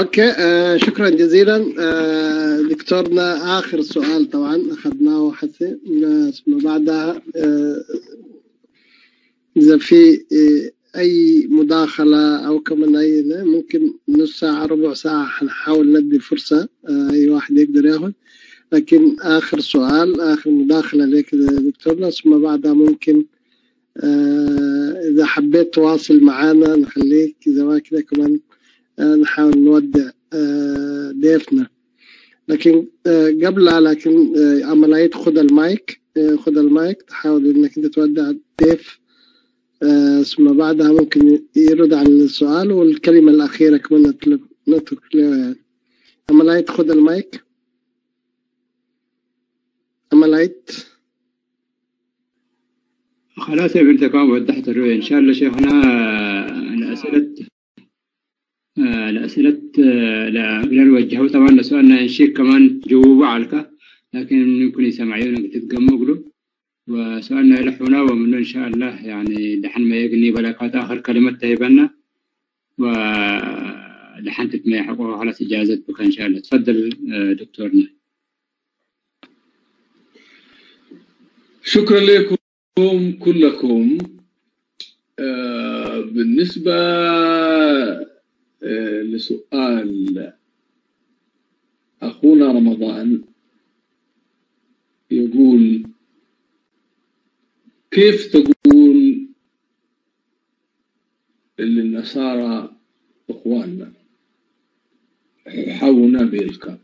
okay، شكرا جزيلا دكتورنا. اخر سؤال طبعا اخذناه حسي، ثم بعدها اذا في اي مداخله او كمان اي، ممكن نص ساعة ربع ساعة حنحاول ندي فرصة اي واحد يقدر ياخذ، لكن اخر سؤال، اخر مداخله لك دكتورنا، ثم بعدها ممكن اذا حبيت تواصل معنا نخليك، اذا ما كده كمان نحاول نودع ضيفنا. لكن قبلها، لكن أملايت خذ المايك، خذ المايك، تحاول انك انت تودع الضيف، ثم بعدها ممكن يرد على السؤال، والكلمة الأخيرة كمان نترك له يعني. أملايت خذ المايك، أملايت. خلاص يا بنت كمان وضحت الرؤية إن شاء الله. شيخنا الأسئلة لا نوجهه طبعا لسؤالنا نشيك كمان جوابه على، لكن يمكن يسمعون تتقمقلوا وسؤالنا يلحونا ومنه إن شاء الله يعني لحن ما يقني بلاكات آخر كلمة تهبنا ولحن تتميحقوا خلاص إجازة بك إن شاء الله. تفضل دكتورنا. شكرا لكم كلكم. بالنسبة لسؤال أخونا رمضان يقول كيف تقول اللي النصارى إخواننا حونا بيلك؟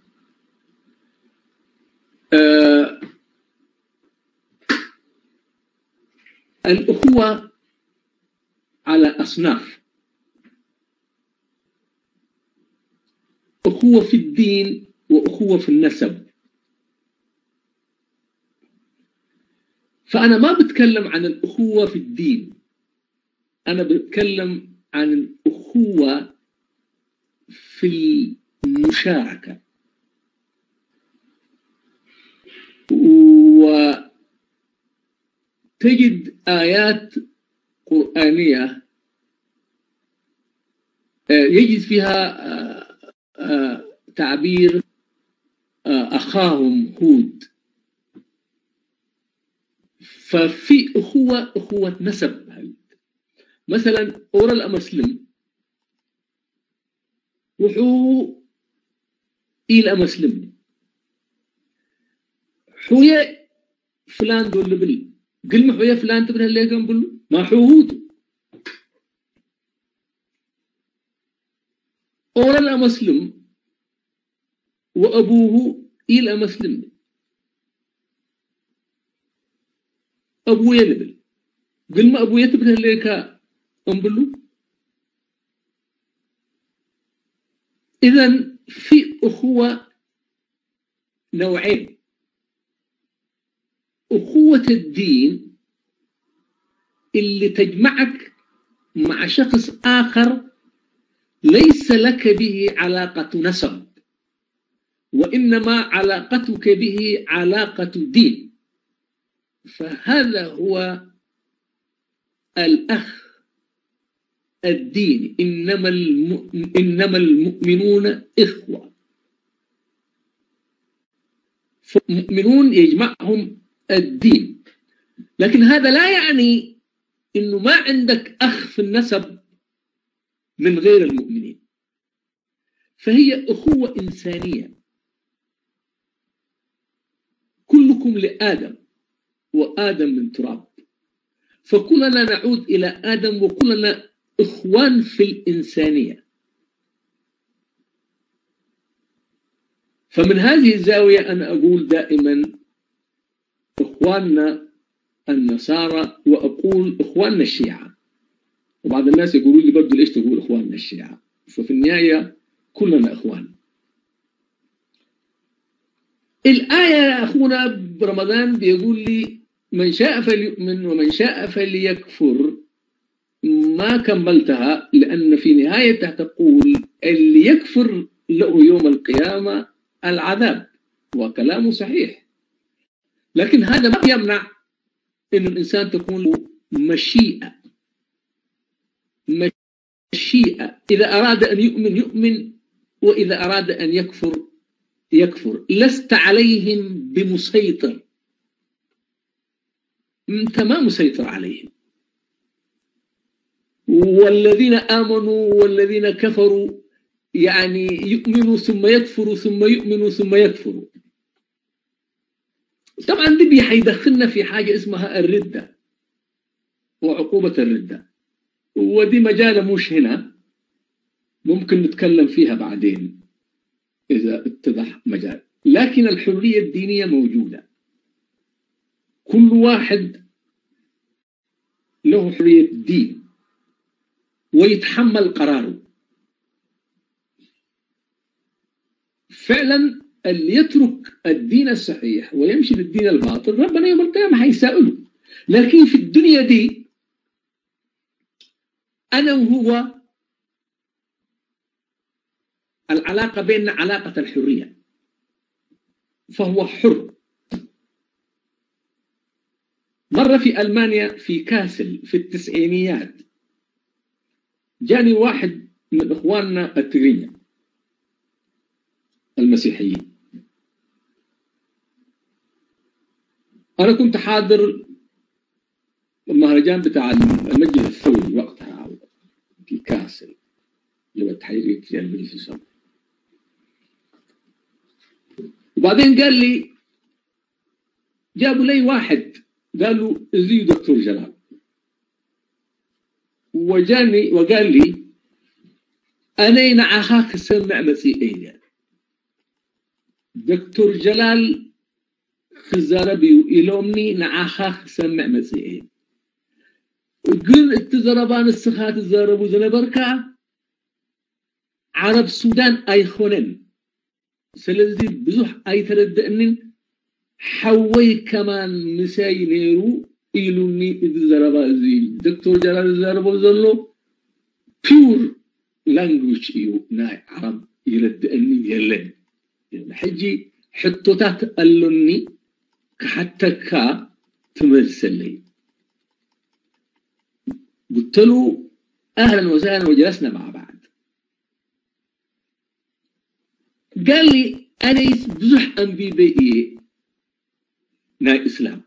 الأخوة على أصناف، أخوة في الدين وأخوة في النسب. فأنا ما بتكلم عن الأخوة في الدين، أنا بتكلم عن الأخوة في المشاركة. وتجد آيات قرآنية يجد فيها تعبير أخاهم هود. ففي أخوة، أخوة نسب. مثلا أورا الأمسلم وحو إلى أمسلم حويا فلان دول بل قل حويا فلان تبنى اللي كان ما حوهود. أورا الأمسلم وأبوه إلى مسلم أبويا لبل قل ما أبويا تبنى لك أمبلو. إذن في أخوة نوعين، أخوة الدين اللي تجمعك مع شخص آخر ليس لك به علاقة نسب، وإنما علاقتك به علاقة دين، فهذا هو الأخ الديني. إنما المؤمنون إخوة، فالمؤمنون يجمعهم الدين. لكن هذا لا يعني إنه ما عندك أخ في النسب من غير المؤمنين، فهي أخوة إنسانية، كلكم لآدم وآدم من تراب، فكلنا نعود إلى آدم وكلنا إخوان في الإنسانية. فمن هذه الزاوية أنا أقول دائما إخواننا النصارى، وأقول إخواننا الشيعة. وبعض الناس يقولوا لي برضو ليش تقول إخواننا الشيعة؟ ففي النهاية كلنا إخوان. الآية يا أخونا برمضان بيقول لي من شاء فليؤمن ومن شاء فليكفر، ما كملتها لأن في نهايتها تقول اللي يكفر له يوم القيامة العذاب، وكلامه صحيح. لكن هذا ما يمنع أن الإنسان تكون له مشيئة، المشيئة، إذا أراد أن يؤمن يؤمن، وإذا أراد أن يكفر يكفر. لست عليهم بمسيطر، أنت ما مسيطر عليهم. والذين آمنوا والذين كفروا يعني يؤمنوا ثم يكفروا ثم يؤمنوا ثم يكفروا. طبعا دي حيدخلنا في حاجة اسمها الردة وعقوبة الردة، ودي مجال مش هنا، ممكن نتكلم فيها بعدين إذا اتضح مجال. لكن الحرية الدينية موجودة، كل واحد له حرية دين ويتحمل قراره. فعلا اللي يترك الدين الصحيح ويمشي للدين الباطل ربنا يوم القيامة حيسأله. لكن في الدنيا دي أنا وهو العلاقة بيننا علاقة الحرية، فهو حر. مرة في ألمانيا في كاسل في التسعينيات جاني واحد من إخواننا التجرينيا المسيحيين، أنا كنت حاضر المهرجان بتاع المجلس الثوري وقتها في كاسل اللي هو التحرير في المجلس الثوري. وبعدين قال لي، جابوا لي واحد قالوا زي دكتور جلال، وجاني وقال لي أنا نعاخاك سمع مسيحية دكتور جلال خزاربي وإلومني نعاخاك سمع مسيحية قل التزربان السخات الزربو زنبركا عرب السودان أيخونن سلزي بزح أي تردأنن حوي كمان مساي نيرو إلوني الزربا زي دكتور جلال الزربو زلو بيور لانجوج إيو ناي عرب يردأني يلن حجي حطوتات ألوني حتى كا تمرسلي. قلت له أهلا وسهلا وجلسنا مع بعض. قال لي أنا بزح أم بي بي إيه ناي إسلام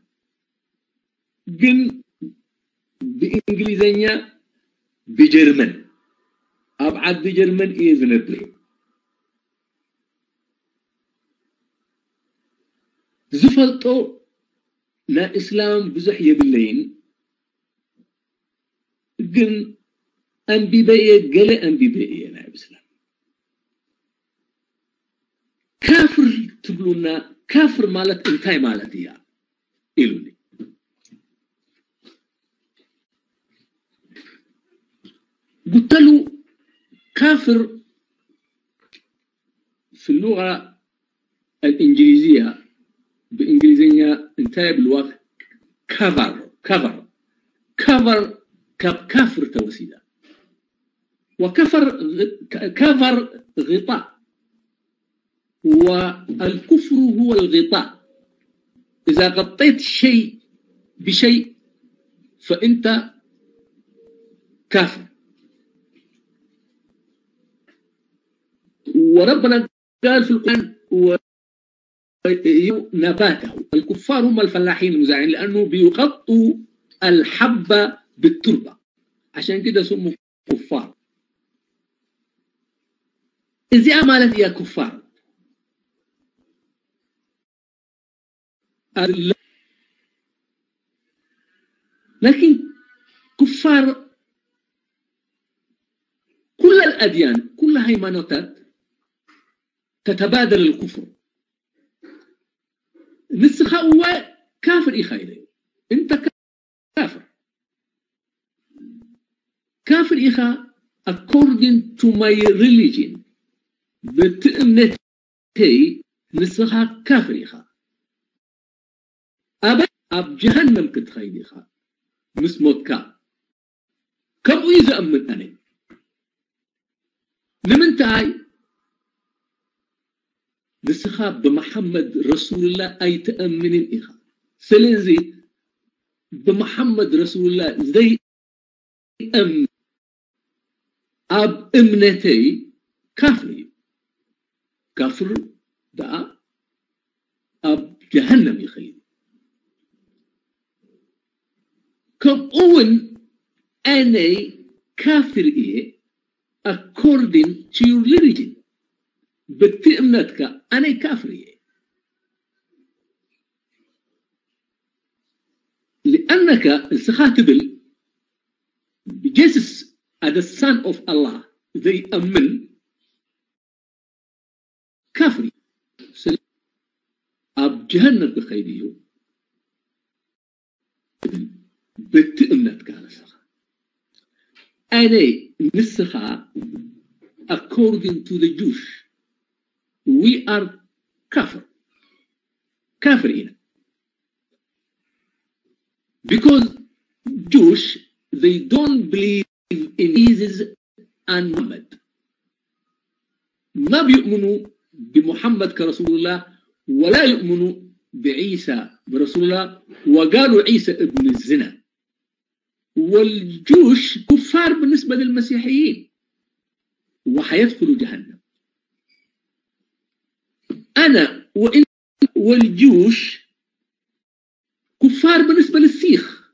قل بإنجليزية بجرمن أبعد بجرمن إيه زنبري زفلتو نا إسلام بزح يبلين قل أم بي بي إيه قال أم بي بي إيه ناي إسلام كافر تقولون كافر مالت انتاي مالت يا إلوني. قلت له كافر في اللغة الإنجليزية بإنجليزية انتاي بالواقع كفر كفر كفر كافر توسيلة وكفر كفر غطاء، والكفر هو الغطاء. إذا غطيت شيء بشيء فأنت كافر. وربنا قال في القرآن نباته، الكفار هم الفلاحين المزارعين لأنه بيغطوا الحبة بالتربة، عشان كده سموا كفار. إذا مالت يا كفار لكن كفار كل الأديان كل هيمنتات تتبادل الكفر. نسخة هو كافر إخايلي، أنت كافر كافر إخا according to my religion بتأمنتي نسخة كافر إخا أبا أب جهنم كتخيلي خا مسموت كا كم إذا أمن أنا لمنتاي نسخة بمحمد رسول الله أي تأمن إخا سلنزي بمحمد رسول الله زي أم ኣብ እምነተይ ካፍር እዩ። ካፍር ደኣ ኣብ ጀሃነም ይኸይድ። ከምኡውን ኣነ ካፍር እየ according to your religion፣ በቲ እምነትካ ኣነ ካፍር እየ። لأنك እስኻ ትብል Jesus as the son of Allah ዘይኣምን ካፍር እዩ፣ ኣብ ጀሃነም ክኸይድ እዩ ትብል በቲ እምነትካ ንስኻ። ኣነ ንስኻ according to the Jewish we are kafir፣ ካፍር ኢና because Jewish they don't believe in Jesus and Muhammad، ما بيؤمنوا بمحمد كرسول الله ولا يؤمنوا بعيسى برسول الله، وقالوا عيسى ابن الزنا. والجوش كفار بالنسبة للمسيحيين وحيدخلوا جهنم. أنا وإن والجوش كفار بالنسبة للسيخ.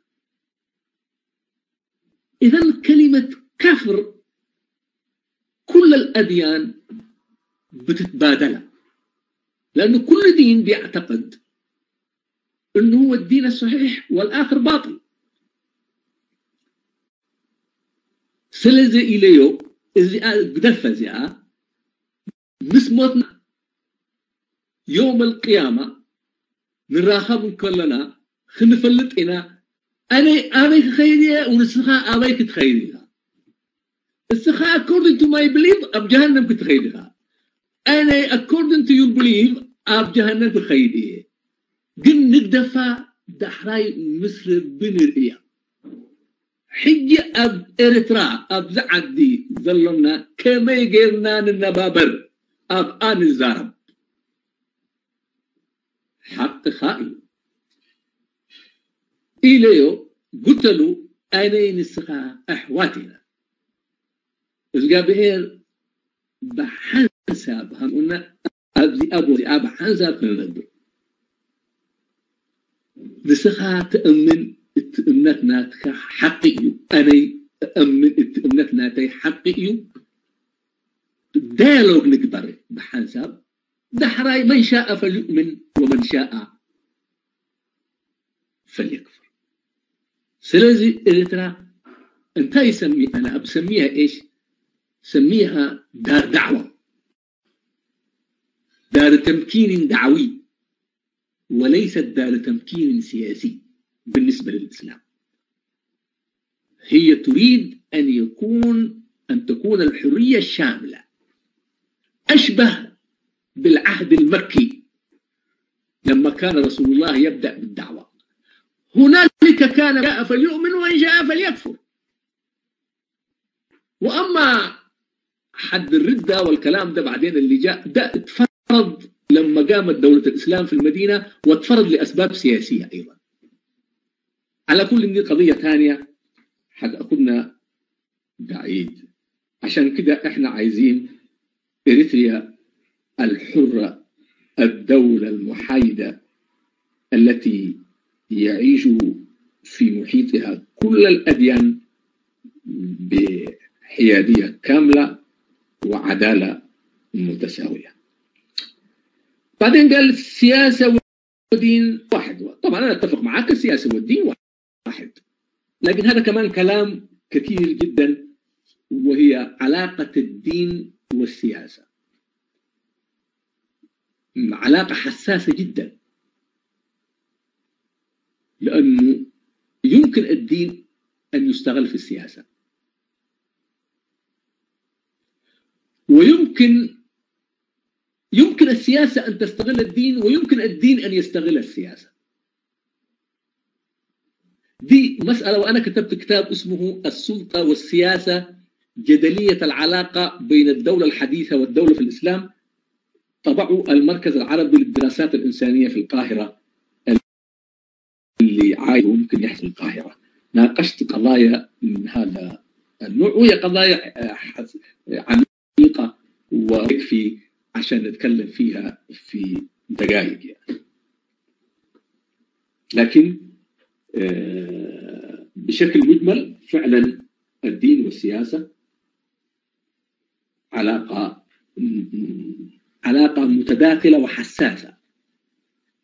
إذن كلمة كفر كل الأديان بتتبادلها، لأنه كل دين بيعتقد أنه هو الدين الصحيح والآخر باطل. ስለዚ ኢለዮ እዚኣ ግደፈ፣ እዚኣ ምስ ሞትና يوم القيامة ንራኸብ ከለና ክንፈልጥ ኢና ኣነ ኣበይ ክኸይድ እየ ونስኻ ኣበይ ክትኸይድ ኢኻ። እስኻ according to my belief ኣብ ጀሃነም ክትኸይድ ኢኻ፣ ኣነ according to your belief ኣብ ጀሃነም ክኸይድ እየ። ግን ንግደፋ ዳሕራይ ምስ ረቢ ንርእያ። ሕጂ ኣብ ኤርትራ ኣብዚ ዓዲ ዘሎና ከመይ ጌርና ንነባበር ኣብኣ ንዛረብ። ሓቅኻ እዩ ኢለዮ ጉተሉ ኣነ ንስኻ ኣሕዋት ኢና። እግዚኣብሔር ብሓንሳብ ሃምኡና ኣብዚኣ ቦዚኣ ብሓንሳብ ክንነብር። ንስኻ ትእምን እቲ እምነት ናትካ ሓቂ እዩ፣ ኣነ እኣምን እቲ እምነት ናተይ ሓቂ እዩ። Dialogue ንግበር ብሓንሳብ። ዳሕራይ من شاء فليؤمن ومن شاء فليكفر። ስለዚ ኤርትራ እንታይ ይሰሚ ኣነ ብሰሚها ايش سميها؟ دار دعوة، دار تمكين دعوي وليست دار تمكين سياسي بالنسبة للإسلام. هي تريد أن تكون الحرية الشاملة أشبه بالعهد المكي لما كان رسول الله يبدأ بالدعوة. هنالك كان شاء فليؤمن وإن شاء فليكفر. وأما حد الردة والكلام ده بعدين اللي جاء ده اتفرض لما قامت دولة الإسلام في المدينة، واتفرض لأسباب سياسية أيضا. على كل دي قضية ثانية حتأخذنا بعيد. عشان كده احنا عايزين إريتريا الحرة، الدولة المحايدة التي يعيش في محيطها كل الأديان بحيادية كاملة وعدالة متساوية. بعدين قال السياسة والدين واحد. طبعا أنا أتفق معك، السياسة والدين واحد، لكن هذا كمان كلام كثير جدا، وهي علاقة الدين والسياسة علاقة حساسة جدا، لأنه يمكن الدين أن يستغل في السياسة، ويمكن السياسة أن تستغل الدين، ويمكن الدين أن يستغل السياسة. دي مسألة، وأنا كتبت كتاب اسمه السلطة والسياسة، جدلية العلاقة بين الدولة الحديثة والدولة في الإسلام، طبعوا المركز العربي للدراسات الإنسانية في القاهرة، اللي عايز ممكن يحصل القاهرة. ناقشت قضايا من هذا النوع، وهي قضايا عميقة ويكفي عشان نتكلم فيها في دقائق يعني. لكن بشكل مجمل فعلا الدين والسياسة علاقة متداخلة وحساسة،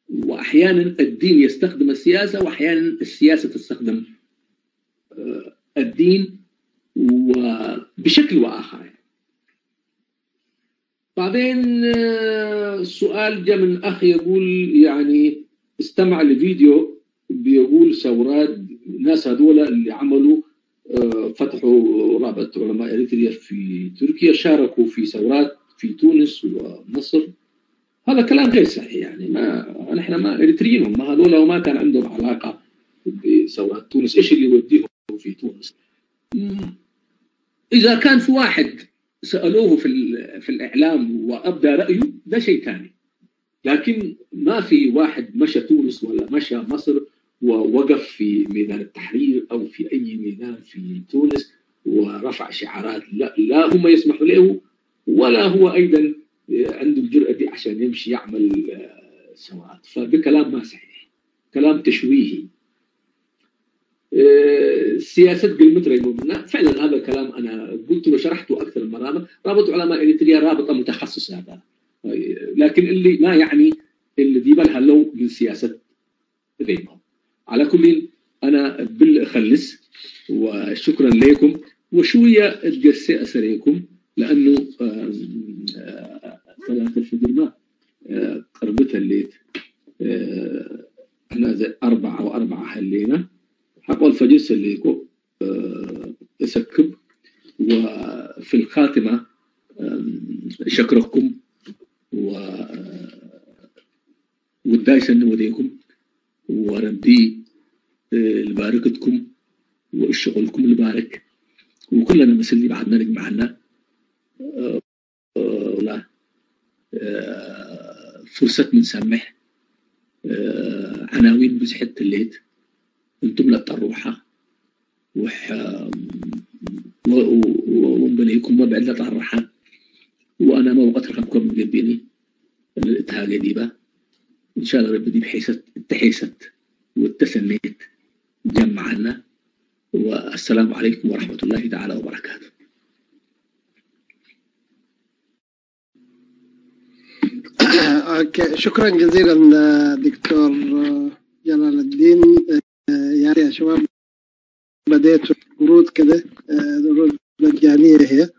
وأحيانا الدين يستخدم السياسة وأحيانا السياسة تستخدم الدين وبشكل وآخر يعني. بعدين سؤال جاء من أخ يقول يعني استمع لفيديو بيقول ثورات ناس هذول اللي عملوا فتحوا رابطة علماء إريتريا في تركيا شاركوا في ثورات في تونس ومصر. هذا كلام غير صحيح يعني، ما نحن ما إريتريين هم هذول وما كان عندهم علاقة بثورات تونس. إيش اللي يوديهم في تونس؟ إذا كان في واحد سألوه في الإعلام وأبدى رأيه ده شيء ثاني، لكن ما في واحد مشى تونس ولا مشى مصر ووقف في ميدان التحرير أو في أي ميدان في تونس ورفع شعارات، لا هم يسمحوا له ولا هو أيضا عنده الجرأة دي عشان يمشي يعمل ثورات. فبكلام ما صحيح، كلام تشويهي. سياسة قلمة ريمومنا فعلا هذا الكلام أنا قلت وشرحته أكثر من مرة. رابطة علماء إريتريا رابطة متخصصة هذا، لكن اللي ما يعني اللي دي بالها لو من سياسة ريمو. على كل أنا بالخلص وشكرا لكم، وشوية تقسي أسريكم لأنه صلاة الفجر ما قربتها الليت، احنا زي 4:04 حلينا حق الفجر سليكو اسكب. وفي الخاتمة شكركم والدايسة وديكم وربي لباركتكم وشغلكم البارك، وكلنا مسلي بعدنا نجمعنا ولا فرصة نسمح عناوين بزحة الليت انتم لا تروحها وح وبليكم ما بعد لا تروحها، وانا ما وقت رقمكم من قبيني الاتهاجة ديبا ان شاء الله ربي دي بحيست تحيست والتسنيت جمعنا. والسلام عليكم ورحمة الله تعالى وبركاته. okay، شكرا جزيلا دكتور جلال الدين. يا شباب بديت ورود كده، ورود مجانية هي.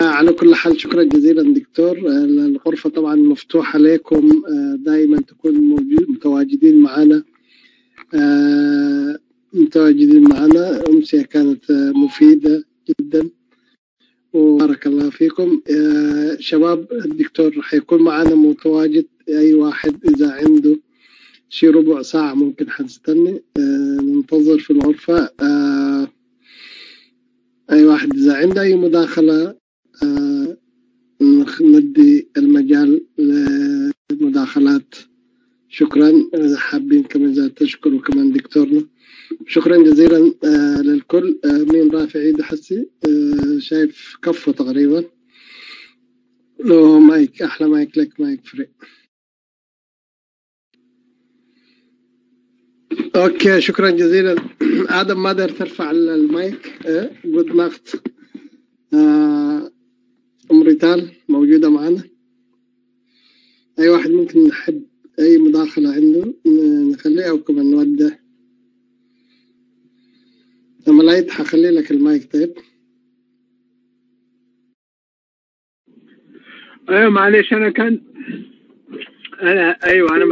على كل حال شكرا جزيلا دكتور. الغرفة طبعا مفتوحة لكم دائما، تكون متواجدين معنا، متواجدين معنا. أمسية كانت مفيدة جدا وبارك الله فيكم. شباب الدكتور حيكون معنا متواجد، أي واحد إذا عنده شي ربع ساعة ممكن حنستني، ننتظر في الغرفة. أي واحد إذا عنده أي مداخلة ندي المجال للمداخلات. شكرا. إذا حابين كمان إذا تشكروا كمان دكتورنا. شكرا جزيلا للكل. مين رافع ايده حسي؟ شايف كفه تقريبا. مايك، احلى مايك لك، mic free. okay شكرا جزيلا. ادم ما قدر ترفع ال mic. good night. ام ريتال موجوده معنا. اي واحد ممكن نحب اي مداخله عنده نخليها او كمان نودع. لما لايت حخلي لك المايك. طيب ايوه معلش انا كان انا ايوه انا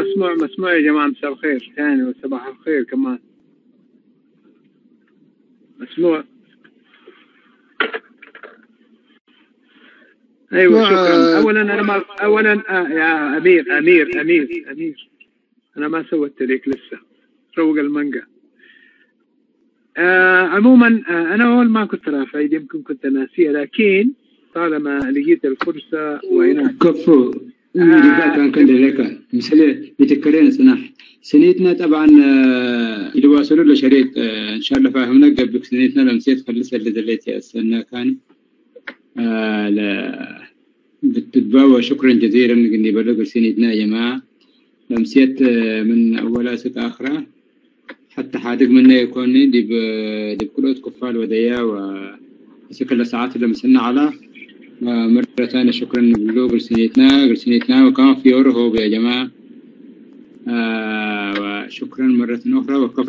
مسموع يا جماعه. مساء الخير ثاني وصباح الخير كمان. مسموع؟ ايوه شكرا. اولا انا ما اولا يا امير امير امير امير انا ما سويت لك لسه روق المانجا. عموما انا اول ما كنت رافع يمكن كنت ناسيه، لكن طالما لقيت الفرصه وهنا كفو كان كان لك مثل بتكرين سنح سنيتنا طبعا اللي واصلوا له شريط ان شاء الله فاهمنا قبل سنيتنا لمسيت خلص اللي دليت استنى كان لا بتتباوى. شكرا جزيلا اني بلغ سنيتنا يا جماعة لمسيت من اولها ست اخرى حتى حادق منا يكون دي بكلوت كفال وديا وسكل ساعات اللي مسنا على مرة ثانية. شكرا بلوغ سنيتنا وكان في يورهو يا جماعة. وشكرا مرة أخرى وكف.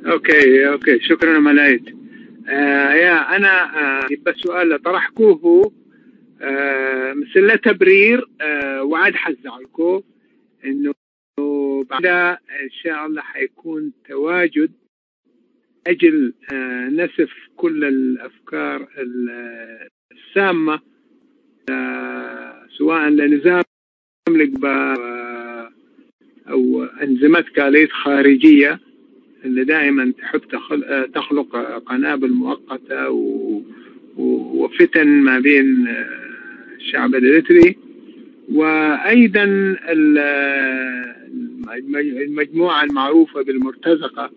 okay شكرا ملايت. يا أنا يبقى سؤال طرحكوه مثل تبرير وعد حزعلكو إنه بعد إن شاء الله حيكون تواجد أجل نسف كل الأفكار السامة سواء لنظام أو أنظمة كاليت خارجية اللي دائما تحب تخلق قنابل مؤقتة وفتن ما بين الشعب الإريتري، وأيضا المجموعة المعروفة بالمرتزقة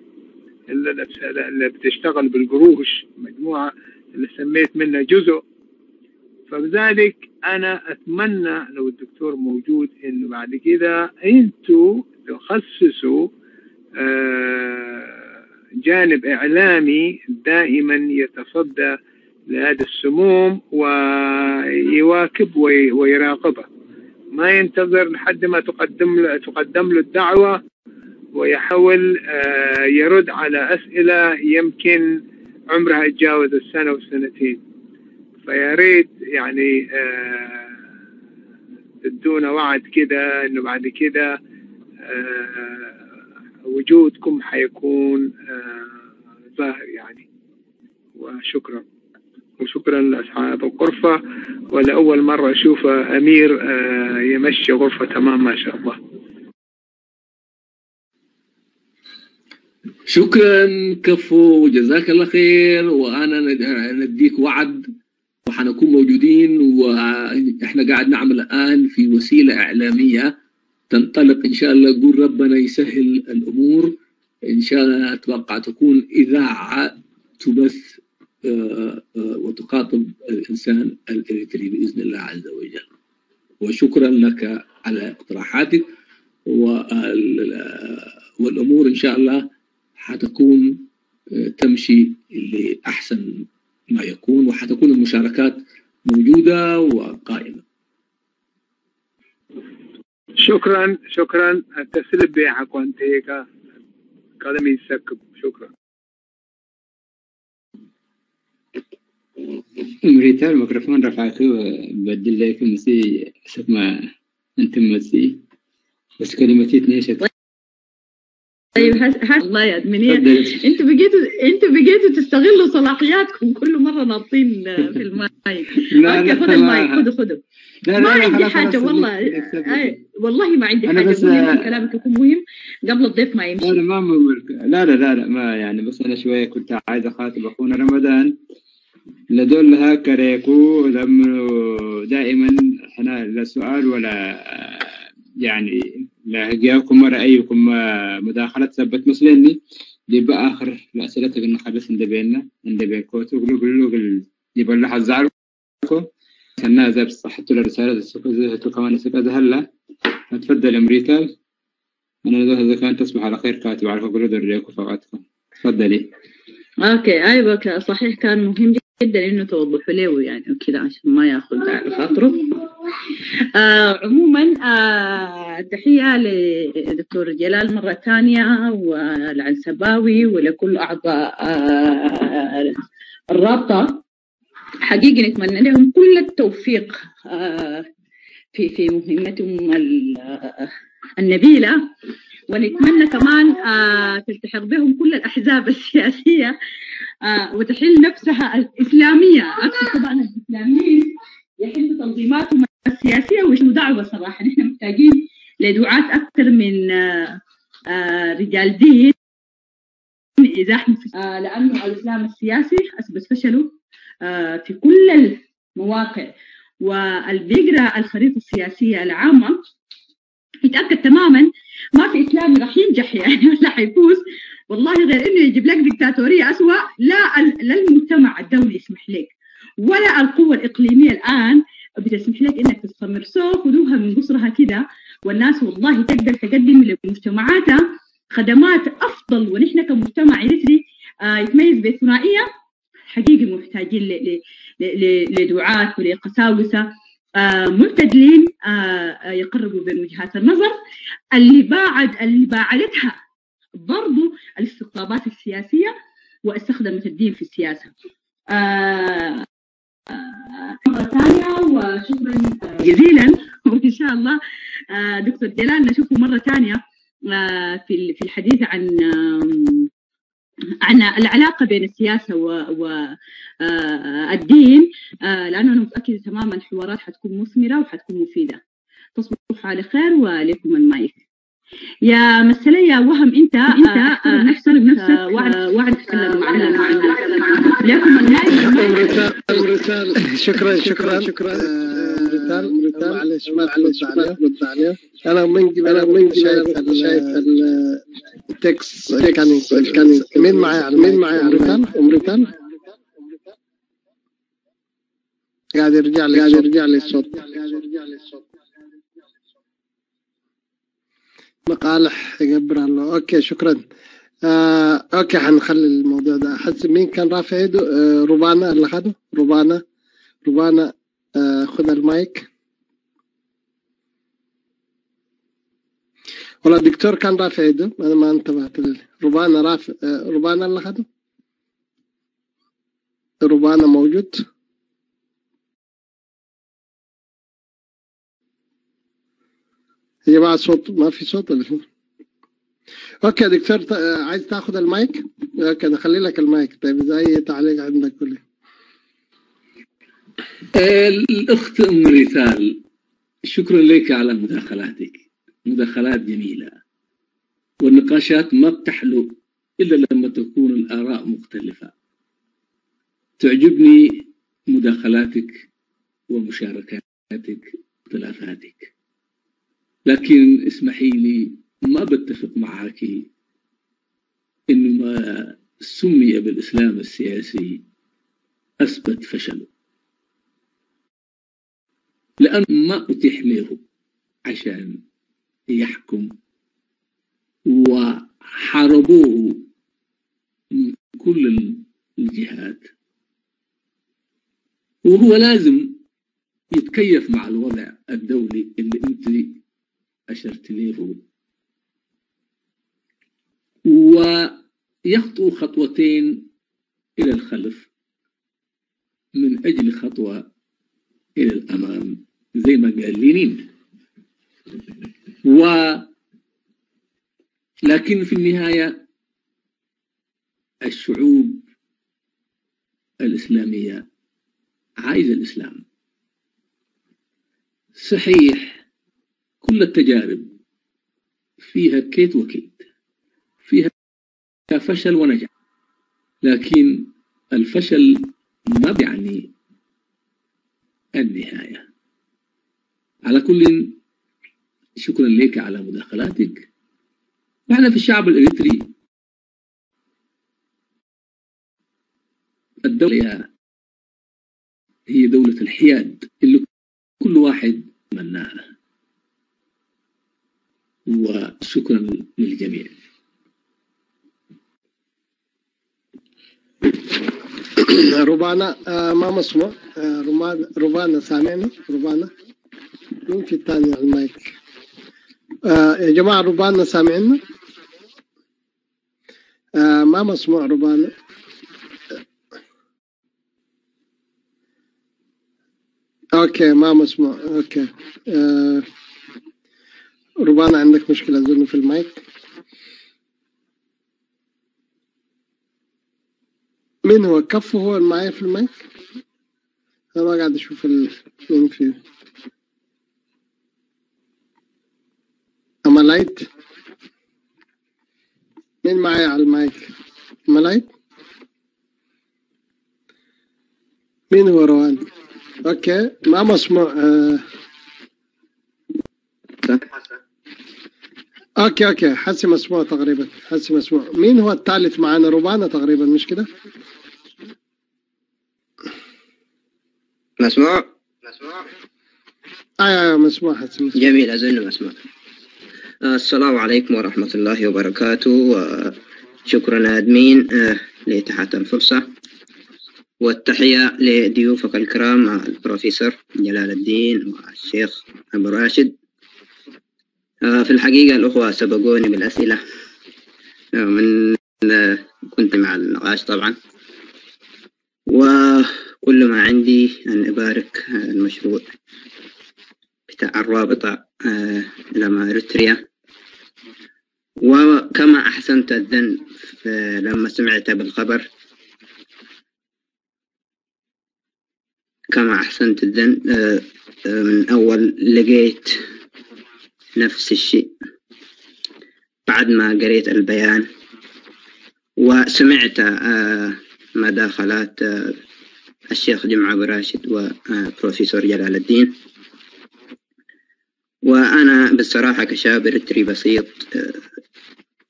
اللي بتشتغل بالقروش، مجموعة اللي سميت منها جزء. فبذلك أنا أتمنى لو الدكتور موجود إنه بعد كده أنتوا تخصصوا جانب إعلامي دائما يتصدى لهذا السموم ويواكب ويراقبه، ما ينتظر لحد ما تقدم له الدعوة ويحاول يرد على أسئلة يمكن عمرها يتجاوز السنة والسنتين. فيا ريت يعني تدونا وعد كده إنه بعد كده وجودكم حيكون ظاهر يعني. وشكرا، وشكرا لأصحاب الغرفة، ولأول مرة أشوف أمير يمشي غرفة تمام ما شاء الله. شكرا كفو، جزاك الله خير. وأنا نديك وعد وحنكون موجودين، وإحنا قاعد نعمل الآن في وسيلة إعلامية تنطلق إن شاء الله. قول ربنا يسهل الأمور إن شاء الله. أتوقع تكون إذاعة تبث وتخاطب الإنسان الإريتري بإذن الله عز وجل. وشكرا لك على اقتراحاتك، والأمور إن شاء الله حتكون تمشي لأحسن ما يكون، وحتكون المشاركات موجودة وقائمة. شكرا شكرا. التسلب بيعك وانت هيك قدمي يسكب. شكرا. مريتا الميكروفون رفعته بدل لك مسي ما انت مسي بس كلمتي تنيشت. طيب الله يا ادمنيه، انتوا بقيتوا تستغلوا صلاحياتكم كل مرة ناطين في المايك. لا okay خذ المايك، خذوا. ما عندي حاجة والله، والله ما عندي حاجة. قولي كلامك يكون مهم قبل الضيف ما يمشي. لا ما لا لا لا ما يعني، بس انا شوية كنت عايز اخاطب اخونا رمضان لدول لها كريكو لما دائما احنا لا سؤال ولا يعني لا هجاكم ورأيكم مداخلة ثبت مسلني دي بقى آخر الأسئلة اللي نخلص عند بيننا عند بينكوتو قلو قلو قل يبلح الزعلكم سنة زي صحته الرسالة السكة كمان السكة هلا. تفضل أمريكا. أنا إذا كان تصبح على خير كاتب عارفة قلو دريكو فقطكم. تفضلي. okay أيوة صحيح، كان مهم جدا إنه توضحوا له يعني وكذا عشان ما ياخذ على خاطره. عموما تحية لدكتور جلال مرة ثانية والعنسباوي ولكل أعضاء الرابطة. حقيقي نتمنى لهم كل التوفيق في مهمتهم النبيلة، ونتمنى كمان تلتحق بهم كل الأحزاب السياسية وتحل نفسها الإسلامية. أقصد طبعا الإسلاميين يحلوا تنظيماتهم السياسية ويشنوا دعوة. صراحة نحن محتاجين لدعاة أكثر من رجال دين يزاحموا، لأنه الإسلام السياسي أثبت فشله في كل المواقع. واللي بيقرأ الخريطة السياسية العامة يتاكد تماما ما في اسلامي راح ينجح يعني ولا حيفوز والله، غير انه يجيب لك ديكتاتوريه اسوء. لا المجتمع الدولي يسمح لك ولا القوة الإقليمية الآن بتسمح لك إنك تستمر. so خذوها من قصرها كده، والناس والله تقدر تقدم لمجتمعاتها خدمات أفضل، ونحن كمجتمع إريتري يتميز بالثنائية حقيقي محتاجين لدعاة ولقساوسة معتدلين يقربوا بين وجهات النظر اللي باعدتها برضو الاستقطابات السياسية واستخدمت الدين في السياسة. مرة ثانية وشكرا جزيلا، وإن شاء الله دكتور جلال نشوفه مرة ثانية في الحديث عن العلاقة بين السياسة والدين، لأنه أنا متأكدة تماما الحوارات حتكون مثمرة وحتكون مفيدة. تصبحوا على خير ولكم المايك. يا مسألة يا وهم، انت احترم نفسك وعد تتكلم معنا. لكم المايك. رسال. شكرا شكرا شكرا رسال. معلش ما ترد عليه، انا من قبل شايف ال text كان مين معي؟ مين معي؟ ام ريتال قاعد يرجع لي، الصوت. مقالح يقبر الله. okay شكرا. Okay حنخلي الموضوع ده. احس مين كان رافع ايده؟ روبانا اللي خده. روبانا خذ المايك. والله الدكتور كان رافع ايده، انا ما انتبهت. روبانا رافع، روبانا اللي خده. روبانا موجود؟ يا جماعة صوت، ما في صوت ولا شو؟ Okay دكتور، عايز تاخذ ال mic؟ Okay نخلي لك المايك. طيب اذا اي تعليق عندك قولي. الاخت ام ريتال، شكرا لك على مداخلاتك، مداخلات جميلة، والنقاشات ما بتحلو الا لما تكون الاراء مختلفة. تعجبني مداخلاتك ومشاركاتك واختلافاتك، لكن اسمحي لي ما بتفق معك إنه ما سمي بالإسلام السياسي أثبت فشله، لأن ما أتيح له عشان يحكم، وحاربوه من كل الجهات، وهو لازم يتكيف مع الوضع الدولي اللي أنت أشرت له، ويخطو خطوتين إلى الخلف من أجل خطوة إلى الأمام زي ما قال لينين. لكن في النهاية الشعوب الإسلامية عايزة الإسلام. صحيح كل التجارب فيها كيت وكيت، فيها فشل ونجاح، لكن الفشل ما بيعني النهاية. على كل شكرا لك على مداخلاتك. نحن في الشعب الإريتري الدولة هي دولة الحياد اللي كل واحد مناها. وشكرا للجميع. ربانا ما مسموع. ربانا سامعنا؟ ربانا مين في الثاني على المايك؟ يا جماعة ربانا سامعنا؟ ما مسموع ربانا. Okay ما مسموع. Okay ربانا عندك مشكلة أظن في المايك. مين هو كفو هو معايا في المايك؟ أنا ما قاعد أشوف مين فيه. أمالايت مين معايا على المايك؟ أمالايت مين هو؟ روان. Okay ما مسموع. okay okay، حسي مسموع تقريبا، حسي مسموع. مين هو الثالث معنا؟ روبانا تقريبا، مش كده؟ مسموع؟ ايوه مسموع، حسي مسموع. جميل، أظن مسموع. السلام عليكم ورحمة الله وبركاته. شكرا أدمين لإتاحة الفرصة، والتحية لضيوفك الكرام البروفيسور جلال الدين والشيخ أبو راشد. في الحقيقة الأخوة سبقوني بالأسئلة، من كنت مع النقاش طبعا، وكل ما عندي أن أبارك المشروع بتاع الرابطة لما إريتريا. وكما أحسنت الظن لما سمعت بالخبر، كما أحسنت الظن من أول لقيت نفس الشيء بعد ما قريت البيان وسمعت مداخلات الشيخ جمعة أبو راشد وبروفيسور جلال الدين. وأنا بالصراحة كشاب إريتري بسيط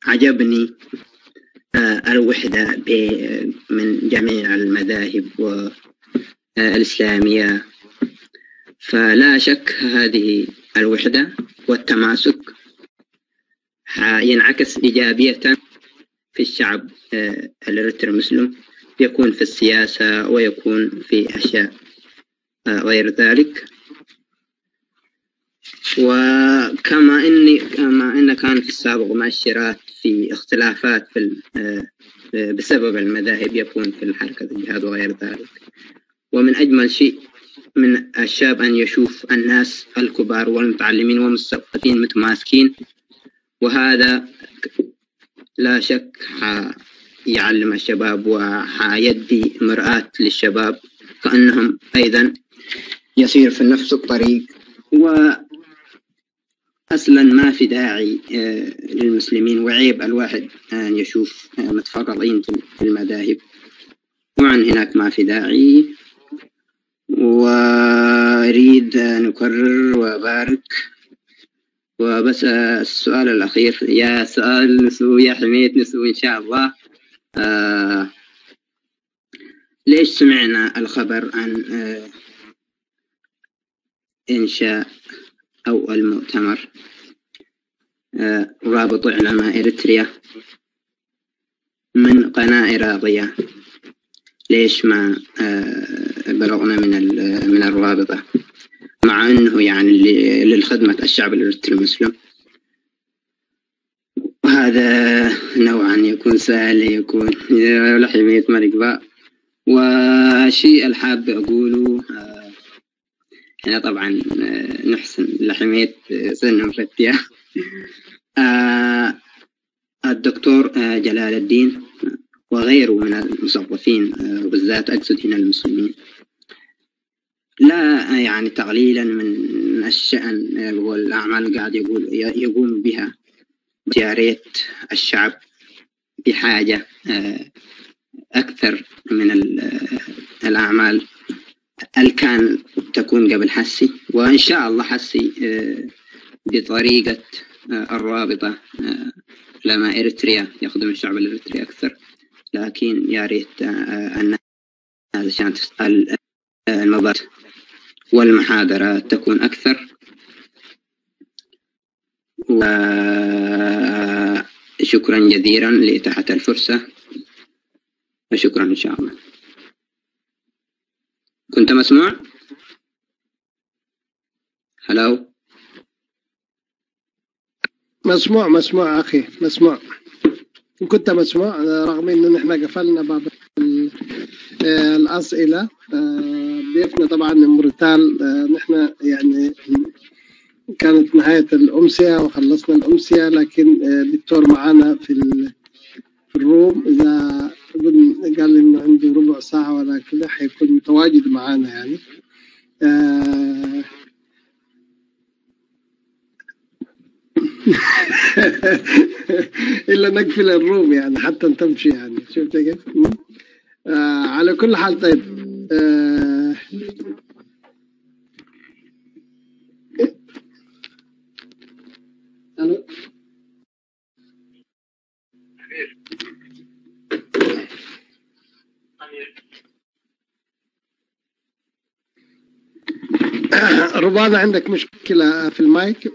عجبني الوحدة من جميع المذاهب والإسلامية، فلا شك هذه الوحدة والتماسك ينعكس إيجابية في الشعب الإريتري المسلم، يكون في السياسة ويكون في أشياء غير ذلك. وكما إن كان في السابق مؤشرات في اختلافات في بسبب المذاهب يكون في الحركة الجهاد وغير ذلك. ومن أجمل شيء من الشاب أن يشوف الناس الكبار والمتعلمين والمثقفين متماسكين، وهذا لا شك يعلم الشباب وحيدي مرآة للشباب كأنهم أيضا يسير في نفس الطريق. وأصلا ما في داعي للمسلمين، وعيب الواحد أن يشوف متفرقين في المذاهب، طبعا هناك ما في داعي. وأريد أن أكرر وأبارك. وبس السؤال الأخير، يا سؤال نسو يا حميد نسو إن شاء الله، ليش سمعنا الخبر عن إنشاء أو المؤتمر رابط علماء إريتريا من قناة عراقية؟ ليش ما بلغنا من الرابطة، مع أنه يعني للخدمة الشعب الإريتري المسلم؟ وهذا نوعا يكون سهل، يكون لحمية ملك باء. وشيء الحاب أقوله، احنا طبعا نحسن لحمية سنة مفتية. الدكتور جلال الدين وغيره من المثقفين، وبالذات أقصد هنا المسلمين، لا يعني تقليلا من الشأن والأعمال قاعد يقوم بها، يا ريت الشعب بحاجة أكثر من الأعمال اللي كان تكون قبل حسي، وإن شاء الله حسي بطريقة الرابطة لما إريتريا يخدم الشعب الإريتري أكثر. لكن يا ريت الناس عشان تسأل المبادئ والمحاضرات تكون أكثر. وشكرا جزيلا لإتاحة الفرصة، وشكرا إن شاء الله. كنت مسموع؟ هلو؟ مسموع مسموع أخي، مسموع. كنت مسموع، رغم إنه نحن قفلنا باب الأسئلة. ضيفنا طبعا مرتال، نحن يعني كانت نهاية الأمسية وخلصنا الأمسية، لكن الدكتور معنا في ال room، إذا قال إنه عنده ربع ساعة ولا كده حيكون متواجد معنا يعني. إلا نقفل ال room يعني حتى تمشي يعني، شفت كيف؟ على كل حال طيب. ربانا عندك مشكلة في المايك؟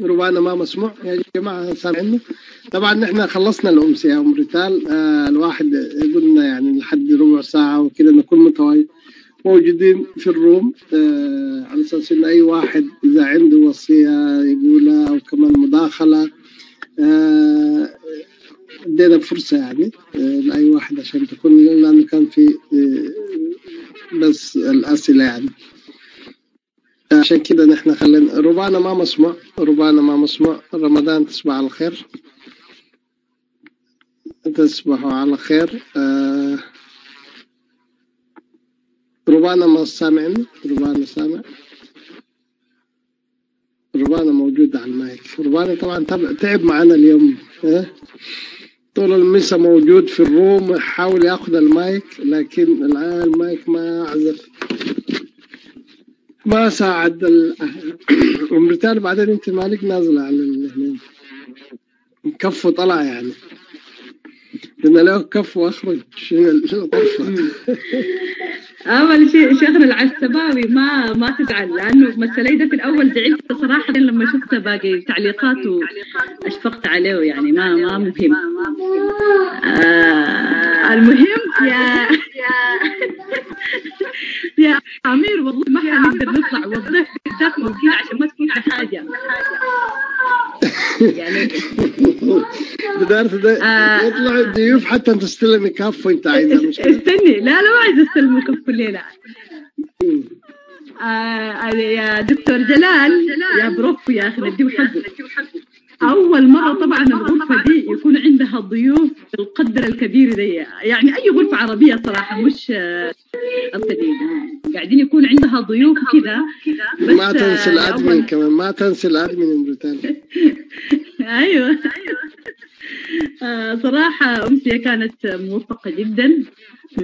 ربانا ما مسموع يا جماعة، سامعينه؟ طبعا نحن خلصنا الأمسية يا أم ريتال. الواحد قلنا يعني لحد ربع ساعة وكده نكون موجودين في ال room، على أساس إن أي واحد إذا عنده وصية يقولها أو كمان مداخلة، ادينا فرصة يعني لأي واحد عشان تكون، لأنه كان في بس الأسئلة يعني، عشان كده نحن خلينا ربانا ما مسموع، ربانا ما مسموع. رمضان تصبح على خير، تصبحوا على خير. ربانا ما سامعني؟ ربانا سامع؟ ربانا موجود على المايك. ربانا طبعا تعب معنا اليوم، طول المسا موجود في ال room، حاول ياخذ المايك لكن الآن المايك ما عزف، ما ساعد. ام ريتال بعدين انت مالك نازله على كف طلع يعني، قلنا له كف واخرج الغرفه. اول شيء شيخنا العسباوي ما تزعل، لانه مسألة ده في الاول زعلت صراحه لما شفت باقي تعليقاته، اشفقت عليه يعني، ما مهم. المهم يا امير والله ما حنقدر نطلع، والضيف بالذات موجود عشان ما تكون حاجه يعني. بدارت يطلع الضيوف حتى انت تستلمي كف وانت عايزه، مش كده؟ استني، لا لا ما عايزه استلم كف الليله. يا دكتور جلال يا بروف يا اخي نديه حقه. اول مره طبعا الغرفه دي يكون عندها ضيوف بالقدر الكبير دي، يعني اي غرفه عربيه صراحه مش القديمه قاعدين يكون عندها ضيوف كذا. ما تنسى ال admin كمان، ما تنسى ال admin بريتانيا. ايوه صراحه امسيه كانت موفقه جدا،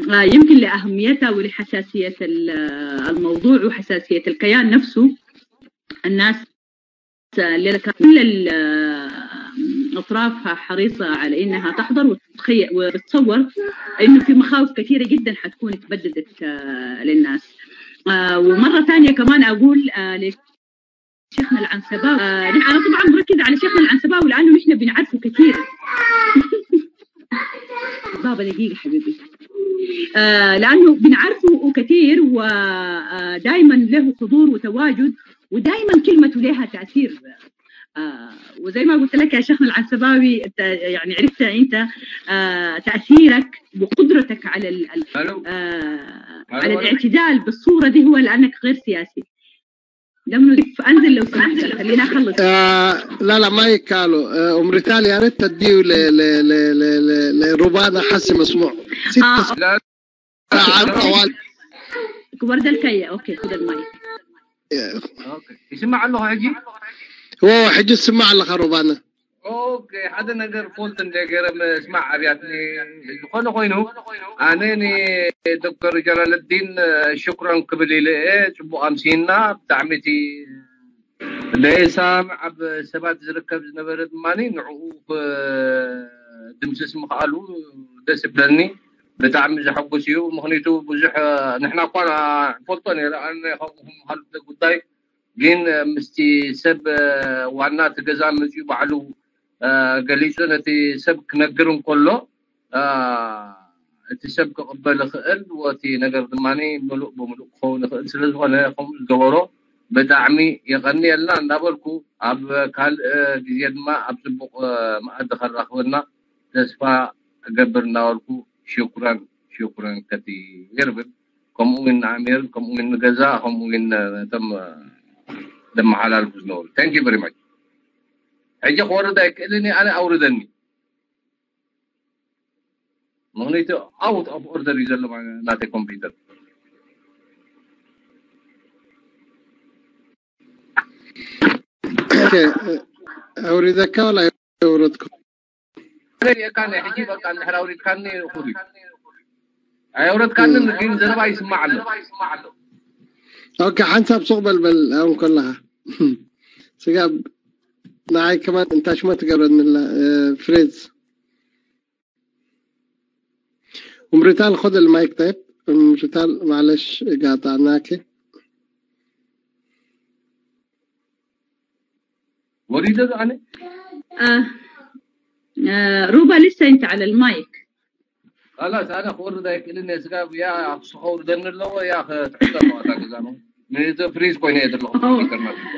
يمكن لاهميتها ولحساسيه الموضوع وحساسيه الكيان نفسه. الناس الليلة كل الأطراف حريصة على إنها تحضر وتتصور إنه في مخاوف كثيرة جدا حتكون تبددت للناس. ومرة ثانية كمان أقول لشيخنا العنسباوي، أنا طبعا مركزة على شيخنا العنسباوي لأنه نحن بنعرفه كثير. بابا دقيقة حبيبي، لأنه بنعرفه كثير ودائما له حضور وتواجد، ودائما كلمته لها تأثير. وزي ما قلت لك يا شيخنا العنسباوي، يعني عرفت انت تأثيرك وقدرتك على على الاعتدال بالصورة دي هو لأنك غير سياسي. لم انزل لو سمحت، خلينا اخلص. لا لا ما يكالو. ام ريتال يا ريت تديه لربانا حسي مسموع 6 ساعات طوال. ورد الكية. okay خذ المايك. okay يسمع الله حجي، هو حجي سمع الله خربانه. okay ሓደ ነገር ፎልት እንደገረ ምስማዕ ኣብያትኒ ዝኾነ ኮይኑ ኣነ ዶክተር ጀላልዲን ሽክራን ክብል ኢለ ፅቡቅ ኣምሲና። ብጣዕሚ እቲ ለሳምዕ ኣብ ሰባት ዝርከብ ዝነበረ ድማኒ ንዕኡ ድምስስ ምኽኣሉ ደስ ይብለኒ፣ ብጣዕሚ ዘሐጉስ እዩ። ምክንያቱ ብዙሕ ንሕና እኳ ፈልጦ ነይረ ኣነ ከምኡ ካልእ ጉዳይ፣ ግን ምስቲ ሰብ ዋና እቲ ገዛ መፅኡ ባዕሉ ገሊፁ ነቲ ሰብ ክነግር እንከሎ እቲ ሰብ ክቕበል ይኽእል፣ ወቲ ነገር ድማኒ ሙሉእ ብሙሉእ ክኸውን ይኽእል ስለ ዝኾነ ከምኡ ዝገበሮ ብጣዕሚ የቐኒየልና እንዳበልኩ፣ ኣብ ካልእ ግዜ ድማ ኣብ ፅቡቅ መኣዲ ከራኽበና ተስፋ እገብር እንዳበልኩ شكرا شكرا كثير. ከምኡ እውን ንኣሚር፣ ከምኡ እውን ንገዛ፣ ከምኡ እውን ነቶም ዘመሓላልፉ ዝነበሩ thank you very much. ሕጂ ክወርድ ኣይክእልኒ ኣነ፣ ኣውርደኒ፣ ምክንያቱ out of order እዩ ዘሎ ናተይ ኮምፒተር። أوردك ولا يوردكم؟ ሪእካኒ ሕጂ በቃ እንድሕር ኣውሪድካኒ እኹል እዩ። ኣየውረድካንን ግን ዘረባ ይስማዕ ኣሎ። okay حنسب سوق بل أون كلها سقاب نعي كمان انت شو ما تقرن freeze. ام ريتال خذ المايك. طيب ام ريتال معلش قاطعناك. ወሪደ ኣነ روبا لسه انت على المايك. خلاص انا ክወርድ ኣይክእልን እየ ስጋብ ያ ክኸውርደኒ ኣለዎ ያ ክትሕዞ ኣለዋ እታ ገዛ freeze ኮይነ እየ ዘለኹ ኮምፒተር ማለት እዩ።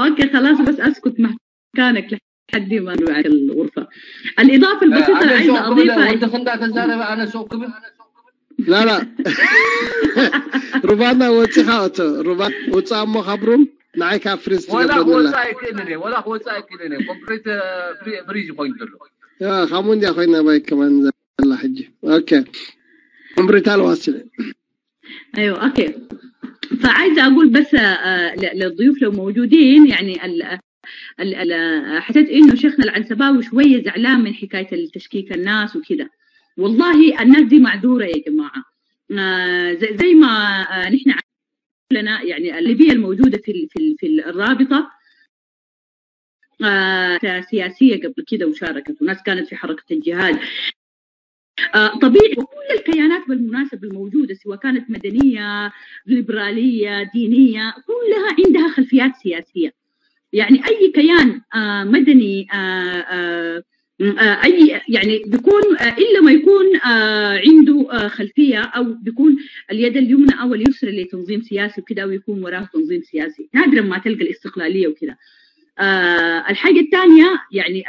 okay خلاص بس اسكت مكانك لحد ما نروح الغرفة. الإضافة البسيطة اللي ኣነ عايزة ሱቅ ክብል أضيفها ወዲ ክንዳ ተዛረበ ኣነ ሱቅ ክብል لا لا ሩባና ወፂኻ እቶ ሩባ ውፃእ እሞ ካብ room ንዓይ ካብ freeze ወላ ትገብረኒ ኣላ ክወፅእ ኣይክእልን እየ ወላ ክወፅእ ኣይክእልን እየ complete freeze ኮይኑ ዘሎ። ከምኡ እንድያ ኮይና ባይ ከማን ዘላ ሕጂ። okay عمري واصل. ايوه okay. فعايزه اقول بس للضيوف لو موجودين، يعني ال ال ال حسيت انه شيخنا العنسباوي شوية زعلان من حكاية التشكيك الناس وكذا. والله الناس دي معذوره يا جماعة. زي ما نحن لنا يعني الليبية الموجودة في الرابطة سياسية قبل كده وشاركت، وناس كانت في حركة الجهاد. طبيعي وكل الكيانات بالمناسبة الموجودة سواء كانت مدنية ليبرالية دينية كلها عندها خلفيات سياسية. يعني اي كيان مدني اي يعني بيكون الا ما يكون عنده خلفية او بيكون اليد اليمنى او اليسرى لتنظيم سياسي وكده، او يكون وراه تنظيم سياسي. نادرا ما تلقى الاستقلالية وكده. الحاجة الثانية يعني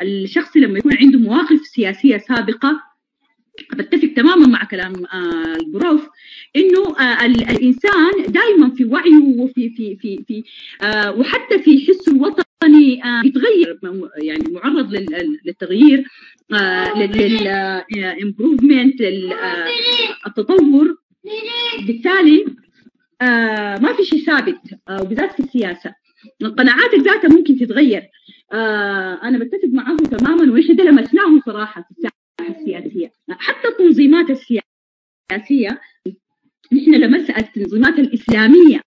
الشخص لما يكون عنده مواقف سياسية سابقه، بتفق تماما مع كلام البروف انه الانسان دائما في وعيه وفي في في في وحتى في حسه الوطني بيتغير، يعني معرض للتغيير، لل improvement، للتطور. بالتالي ما في شيء ثابت، وبالذات في السياسة قناعاتك ذاتها ممكن تتغير. انا بتفق معه تماما، ونحن ده لمسناه صراحة في الساحة السياسية، حتى التنظيمات السياسية نحن لمسنا التنظيمات الاسلامية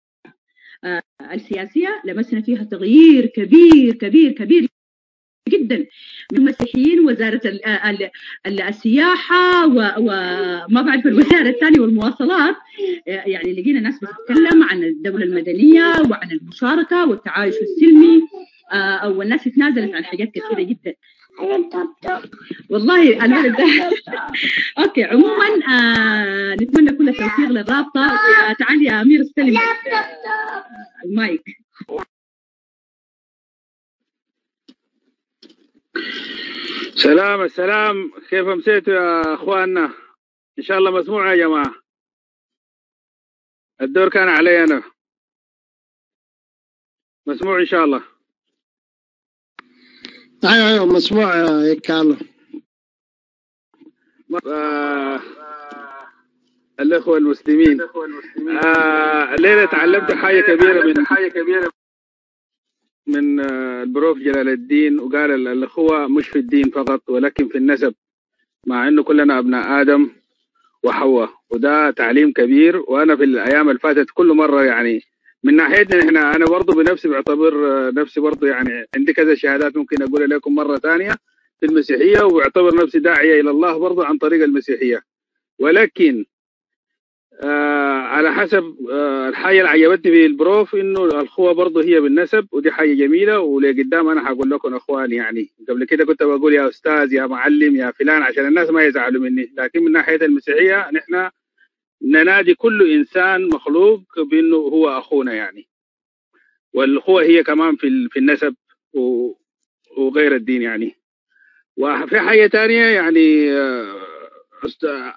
السياسية لمسنا فيها تغيير كبير كبير كبير جدا من المسيحيين، وزارة السياحة وما بعرف الوزارة الثانية والمواصلات. يعني لقينا ناس بتتكلم عن الدولة المدنية وعن المشاركة والتعايش السلمي، والناس تنازلت عن حاجات كثيرة جدا. والله الولد ده okay. عموما نتمنى كل التوفيق للرابطة. تعال يا امير استلم المايك. سلام السلام، كيف امسيتوا يا اخواننا؟ ان شاء الله مسموع يا جماعة. الدور كان علي انا، مسموع ان شاء الله؟ ايوه مسموع يا كارلو. الاخوة المسلمين، الليلة تعلمت حاجة كبيرة من البروف جلال الدين، وقال الاخوة مش في الدين فقط ولكن في النسب، مع انه كلنا ابناء ادم وحواء، وده تعليم كبير. وانا في الايام اللي فاتت كل مرة يعني من ناحيتنا احنا، انا برضه بنفسي بعتبر نفسي برضه يعني عندي كذا شهادات ممكن اقولها لكم مرة ثانية في المسيحية، وبعتبر نفسي داعيه الى الله برضه عن طريق المسيحية. ولكن على حسب الحاجة اللي عجبتني في البروف انه الأخوة برضه هي بالنسب، ودي حاجة جميلة. ولقدام انا حقول لكم اخوان، يعني قبل كده كنت بقول يا استاذ يا معلم يا فلان عشان الناس ما يزعلوا مني، لكن من ناحية المسيحية نحن ننادي كل انسان مخلوق بانه هو اخونا يعني، والأخوة هي كمان في النسب وغير الدين يعني. وفي حاجة ثانية يعني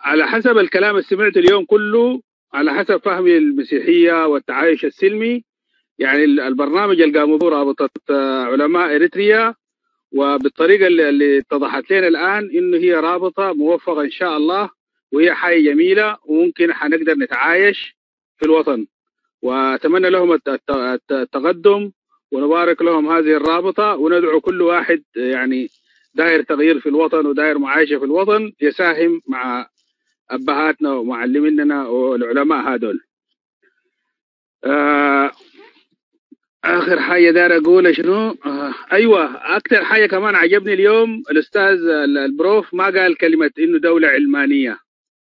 على حسب الكلام اللي سمعته اليوم كله، على حسب فهمي المسيحية والتعايش السلمي، يعني البرنامج اللي قاموا به رابطة علماء إريتريا، وبالطريقة اللي اتضحت لنا الآن إنه هي رابطة موفقة إن شاء الله، وهي حاجة جميلة وممكن حنقدر نتعايش في الوطن. وأتمنى لهم التقدم ونبارك لهم هذه الرابطة، وندعو كل واحد يعني داير تغيير في الوطن وداير معايشة في الوطن يساهم مع أبهاتنا ومعلميننا والعلماء هذول. آخر حاجة داير أقولها شنو؟ أيوة، أكثر حاجة كمان عجبني اليوم الأستاذ البروف ما قال كلمة إنه دولة علمانية،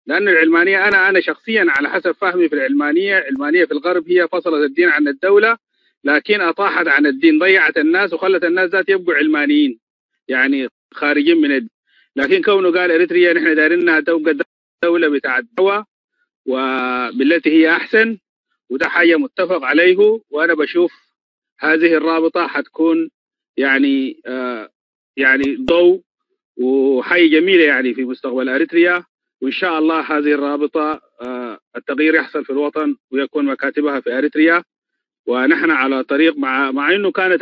لأنه العلمانية أنا شخصيا على حسب فهمي في العلمانية، العلمانية في الغرب هي فصلت الدين عن الدولة، لكن اطاحت عن الدين، ضيعت الناس وخلت الناس ذات يبقوا علمانيين، يعني خارجين من الدين. لكن كونه قال اريتريا نحن دايرينها تبقى دولة بتاعت دعوه وبالتي هي احسن، وده حاجة متفق عليه. وانا بشوف هذه الرابطة حتكون يعني يعني ضوء وحاجه جميلة يعني في مستقبل اريتريا. وان شاء الله هذه الرابطة التغيير يحصل في الوطن ويكون مكاتبها في اريتريا، ونحن على طريق مع انه كانت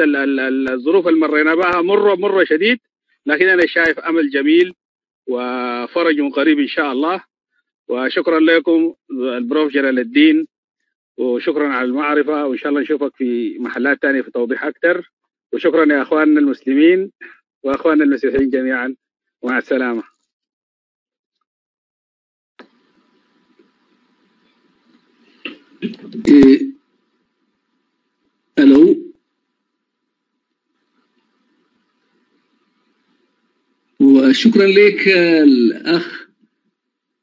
الظروف اللي مرينا بها مرة شديد، لكن انا شايف امل جميل وفرج قريب ان شاء الله. وشكرا لكم البروف جلال الدين، وشكرا على المعرفة، وان شاء الله نشوفك في محلات ثانية في توضيح اكثر. وشكرا يا اخواننا المسلمين واخواننا المسيحيين جميعا، ومع السلامة. الو، وشكرا لك الاخ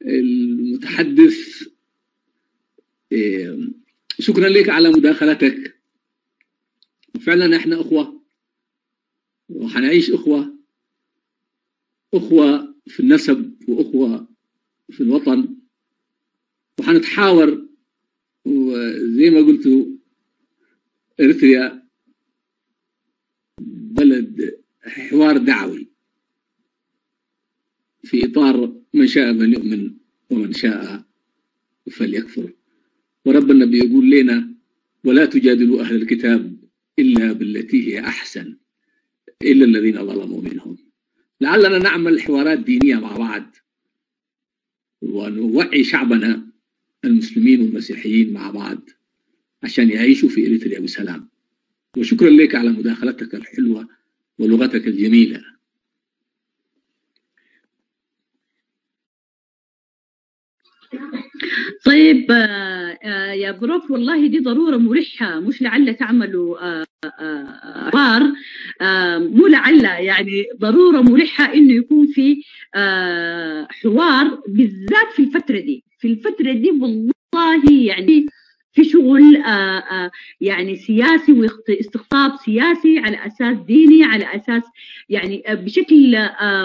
المتحدث، شكرا لك على مداخلتك. فعلا احنا اخوه وحنعيش اخوه، اخوه في النسب واخوه في الوطن، وحنتحاور. وزي ما قلت اريتريا بلد حوار دعوي في اطار من شاء فليؤمن ومن شاء فليكفر. وربنا بيقول لنا ولا تجادلوا اهل الكتاب الا بالتي هي احسن الا الذين ظلموا منهم. لعلنا نعمل حوارات دينية مع بعض ونوعي شعبنا المسلمين والمسيحيين مع بعض عشان يعيشوا في إريتريا بسلام. وشكرا لك على مداخلتك الحلوة ولغتك الجميلة. طيب يا بروف، والله دي ضرورة مرحة، مش لعل تعملوا حوار، مو لعل، يعني ضرورة مرحة إنه يكون في حوار، بالذات في الفترة دي. في الفترة دي والله يعني في شغل يعني سياسي واستقطاب سياسي على أساس ديني، على أساس يعني بشكل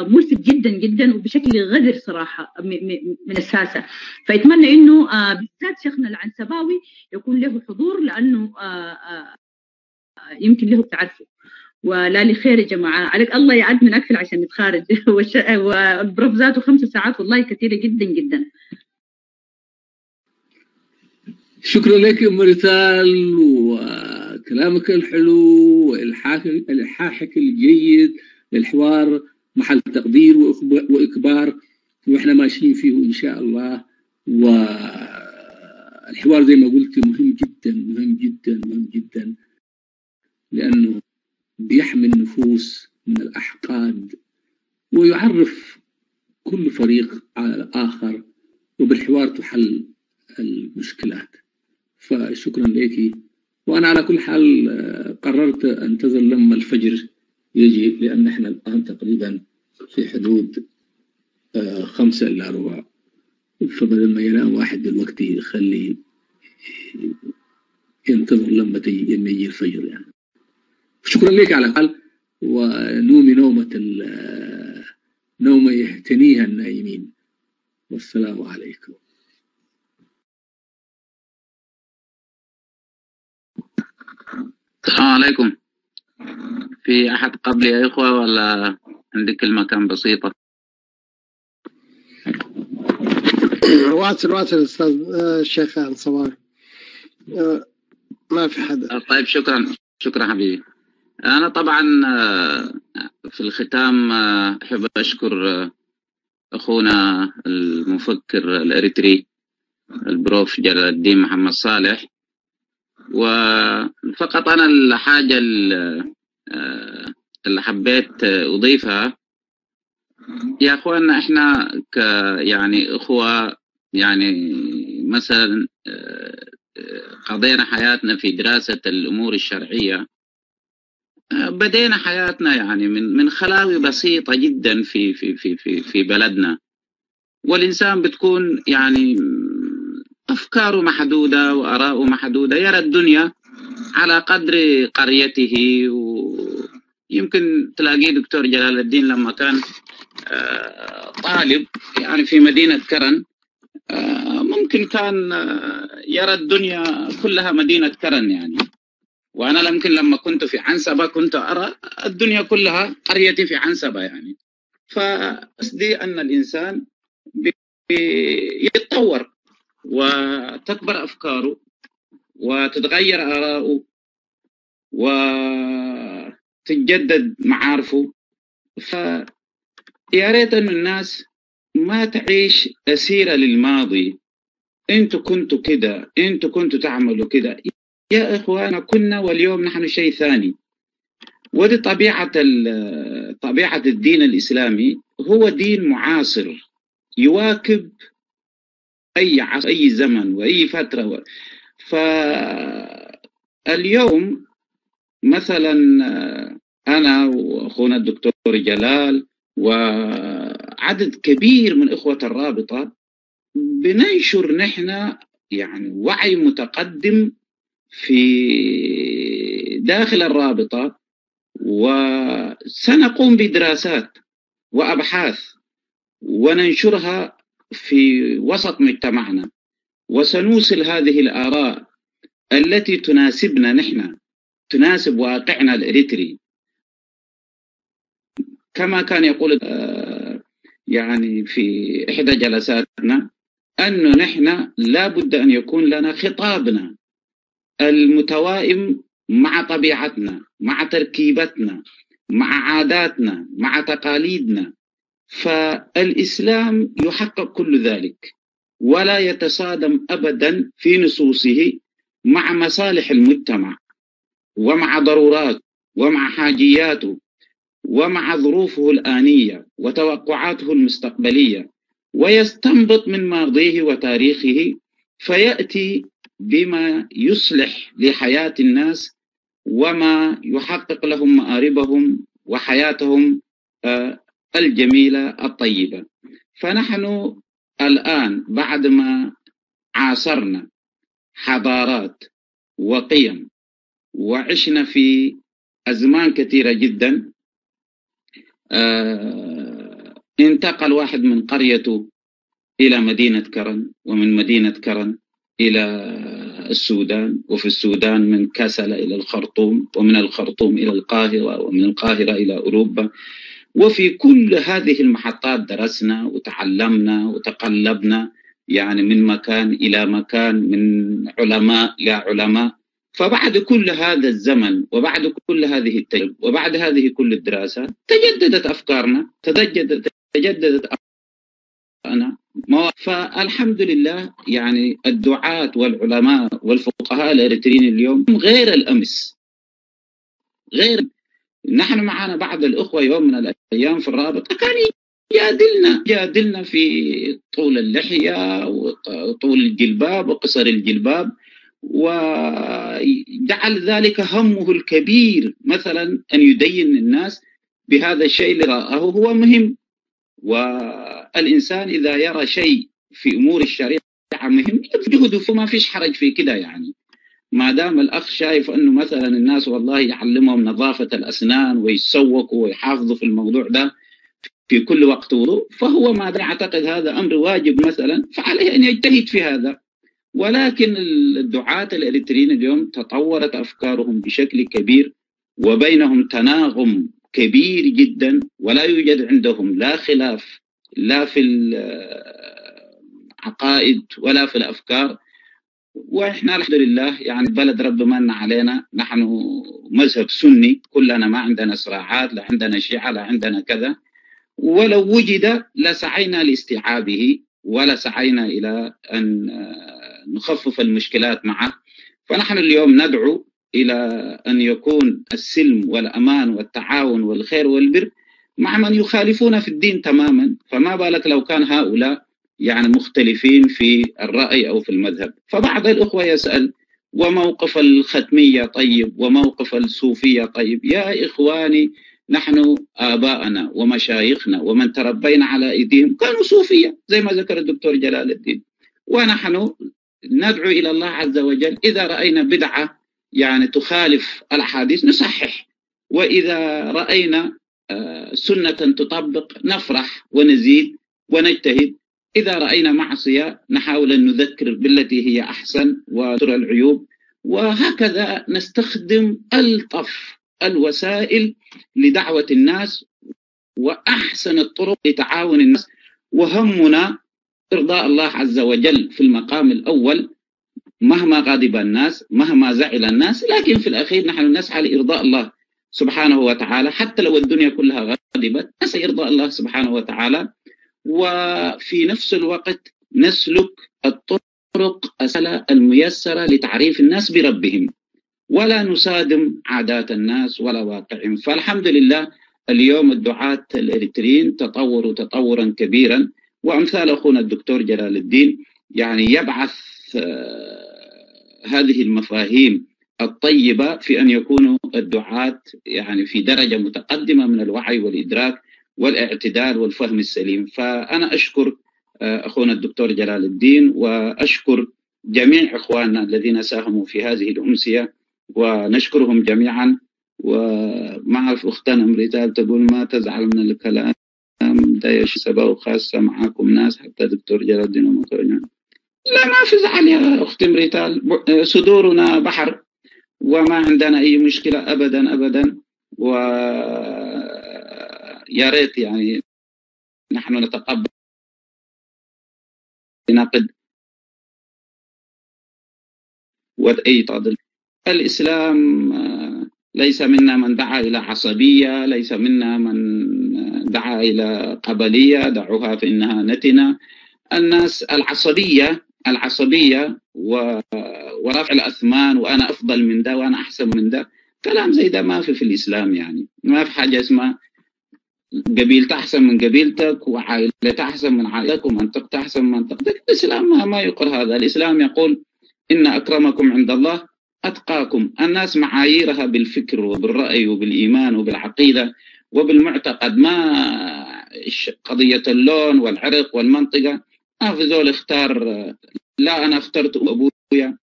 ملفت جدا جدا وبشكل غذر صراحة من الساسة. فأتمنى إنه بالذات شيخنا العنسباوي يكون له حضور، لأنه يمكن له تعرفه. ولا لخير يا جماعة، عليك الله يعد من أكل عشان نتخارج. والبروف ذاته 5 ساعات والله كثيرة جدا جدا. شكرا لك ام ريتال، وكلامك الحلو والحاحك الجيد للحوار محل تقدير واكبار، واحنا ماشيين فيه ان شاء الله. والحوار زي ما قلت مهم جدا مهم جدا مهم جدا، لانه بيحمي النفوس من الاحقاد ويعرف كل فريق على الاخر، وبالحوار تحل المشكلات. فشكرا لك. وانا على كل حال قررت انتظر لما الفجر يجي، لان احنا الان تقريبا في حدود 4:45، فبدل ما ينام واحد دلوقتي يخلي ينتظر لما يجي الفجر يعني. شكرا لك على الحال، ونومي نومة نومة يهتنيها النايمين. والسلام عليكم. السلام عليكم. في أحد قبلي يا إخوة ولا عندي كلمة كان بسيطة؟ واصل واصل أستاذ الشيخ عنصباوي، ما في حدا. طيب شكرا شكرا حبيبي. أنا طبعا في الختام أحب أشكر أخونا المفكر الإريتري البروف جلال الدين محمد صالح. وفقط أنا الحاجة اللي حبيت أضيفها يا أخواننا، إحنا يعني أخوة، يعني مثلا قضينا حياتنا في دراسة الأمور الشرعية، بدينا حياتنا يعني من خلاوي بسيطة جدا في في في في في بلدنا، والإنسان بتكون يعني أفكاره محدودة وآراءه محدودة، يرى الدنيا على قدر قريته. ويمكن تلاقيه دكتور جلال الدين لما كان طالب يعني في مدينة كرن، ممكن كان يرى الدنيا كلها مدينة كرن يعني. وأنا يمكن لما كنت في عنسبة كنت أرى الدنيا كلها قريتي في عنسبة يعني. فقصدي أن الإنسان يتطور وتكبر أفكاره وتتغير آراؤه وتتجدد معارفه. فيا ريت أن الناس ما تعيش أسيرة للماضي، أنتوا كنتوا كده، أنتوا كنتوا تعملوا كده. يا إخوانا كنا واليوم نحن شيء ثاني. ودي طبيعة الدين الإسلامي، هو دين معاصر يواكب أي عصر، أي زمن وأي فترة. فاليوم مثلا أنا وأخونا الدكتور جلال وعدد كبير من إخوة الرابطة بننشر نحن يعني وعي متقدم في داخل الرابطة، وسنقوم بدراسات وأبحاث وننشرها في وسط مجتمعنا، وسنوصل هذه الآراء التي تناسبنا نحن، تناسب واقعنا الإريتري. كما كان يقول يعني في إحدى جلساتنا أنه نحن لا بد أن يكون لنا خطابنا المتوائم مع طبيعتنا، مع تركيبتنا، مع عاداتنا، مع تقاليدنا. فالإسلام يحقق كل ذلك ولا يتصادم أبدا في نصوصه مع مصالح المجتمع ومع ضروراته ومع حاجياته ومع ظروفه الآنية وتوقعاته المستقبلية، ويستنبط من ماضيه وتاريخه فيأتي بما يصلح لحياة الناس وما يحقق لهم مآربهم وحياتهم الجميلة الطيبة. فنحن الآن بعد ما عاصرنا حضارات وقيم وعشنا في أزمان كثيرة جدا، انتقل واحد من قريته إلى مدينة كرن، ومن مدينة كرن إلى السودان، وفي السودان من كسل إلى الخرطوم، ومن الخرطوم إلى القاهرة، ومن القاهرة إلى أوروبا. وفي كل هذه المحطات درسنا وتعلمنا وتقلبنا يعني من مكان إلى مكان، من علماء إلى علماء. فبعد كل هذا الزمن وبعد كل هذه التجارب وبعد هذه كل الدراسة تجددت أفكارنا، تجددت أنا. فالحمد لله يعني الدعاة والعلماء والفقهاء الإريتريين اليوم غير الأمس، غير. نحن معنا بعض الأخوة يوم من الأيام في الرابطة كان يجادلنا في طول اللحية وطول الجلباب وقصر الجلباب، وجعل ذلك همه الكبير مثلا أن يدين الناس بهذا الشيء اللي رآه هو مهم. والإنسان إذا يرى شيء في أمور الشريعة مهم يجهده، فما فيش حرج في كده يعني. ما دام الأخ شايف أنه مثلا الناس والله يعلمهم نظافة الأسنان ويتسوقوا ويحافظوا في الموضوع ده في كل وقت وضوء، فهو ما دام يعتقد هذا أمر واجب مثلا فعليه أن يجتهد في هذا. ولكن الدعاة الإريتريين اليوم تطورت أفكارهم بشكل كبير، وبينهم تناغم كبير جدا، ولا يوجد عندهم لا خلاف لا في العقائد ولا في الأفكار. وإحنا الحمد لله يعني البلد رب من علينا، نحن مذهب سني كلنا، ما عندنا صراعات، لا عندنا شيعة، لا عندنا كذا، ولو وجد لسعينا لاستيعابه ولا سعينا إلى أن نخفف المشكلات معه. فنحن اليوم ندعو إلى أن يكون السلم والأمان والتعاون والخير والبر مع من يخالفون في الدين تماما، فما بالك لو كان هؤلاء يعني مختلفين في الرأي أو في المذهب. فبعض الأخوة يسأل وموقف الختمية طيب وموقف الصوفية طيب. يا إخواني، نحن آباءنا ومشايخنا ومن تربينا على أيديهم كانوا صوفية زي ما ذكر الدكتور جلال الدين، ونحن ندعو إلى الله عز وجل. إذا رأينا بدعة يعني تخالف الأحاديث نصحح، وإذا رأينا سنة تطبق نفرح ونزيد ونجتهد، إذا رأينا معصية نحاول أن نذكر بالتي هي أحسن وترى العيوب، وهكذا نستخدم ألطف الوسائل لدعوة الناس وأحسن الطرق لتعاون الناس، وهمنا إرضاء الله عز وجل في المقام الأول، مهما غضب الناس مهما زعل الناس، لكن في الأخير نحن نسعى لإرضاء الله سبحانه وتعالى، حتى لو الدنيا كلها غضبت نسعى إرضاء الله سبحانه وتعالى، وفي نفس الوقت نسلك الطرق الميسرة لتعريف الناس بربهم، ولا نصادم عادات الناس ولا واقعهم. فالحمد لله اليوم الدعاة الإريتريين تطوروا تطورا كبيرا، وأمثال أخونا الدكتور جلال الدين يعني يبعث هذه المفاهيم الطيبة في أن يكونوا الدعاة يعني في درجة متقدمة من الوعي والإدراك والاعتدال والفهم السليم. فأنا أشكر أخونا الدكتور جلال الدين، وأشكر جميع إخواننا الذين ساهموا في هذه الأمسية، ونشكرهم جميعا. وما أعرف أختنا أمريتال تقول ما تزعل من الكلام ده يا شباب، وخاصة معاكم ناس حتى دكتور جلال الدين ومطعنا. لا ما في زعل يا أختي أمريتال، صدورنا بحر وما عندنا أي مشكلة أبدا أبدا، ويا ريت يعني نحن نتقبل نقد وأي تعدل. الإسلام ليس منا من دعا إلى عصبية، ليس منا من دعا إلى قبلية، دعوها فإنها نتنة. الناس العصبية ورفع الأثمان وأنا أفضل من ده وأنا أحسن من ده، كلام زي ده ما في الإسلام. يعني ما في حاجة اسمها قبيلتك أحسن من قبيلتك وعائلتك أحسن من عائلتك ومنطقتك أحسن من منطقتك. الإسلام ما يقر هذا. الإسلام يقول إن أكرمكم عند الله أتقاكم. الناس معاييرها بالفكر وبالرأي وبالإيمان وبالعقيدة وبالمعتقد، ما قضية اللون والعرق والمنطقة. ما في زول اختار، لا أنا اخترت أبويا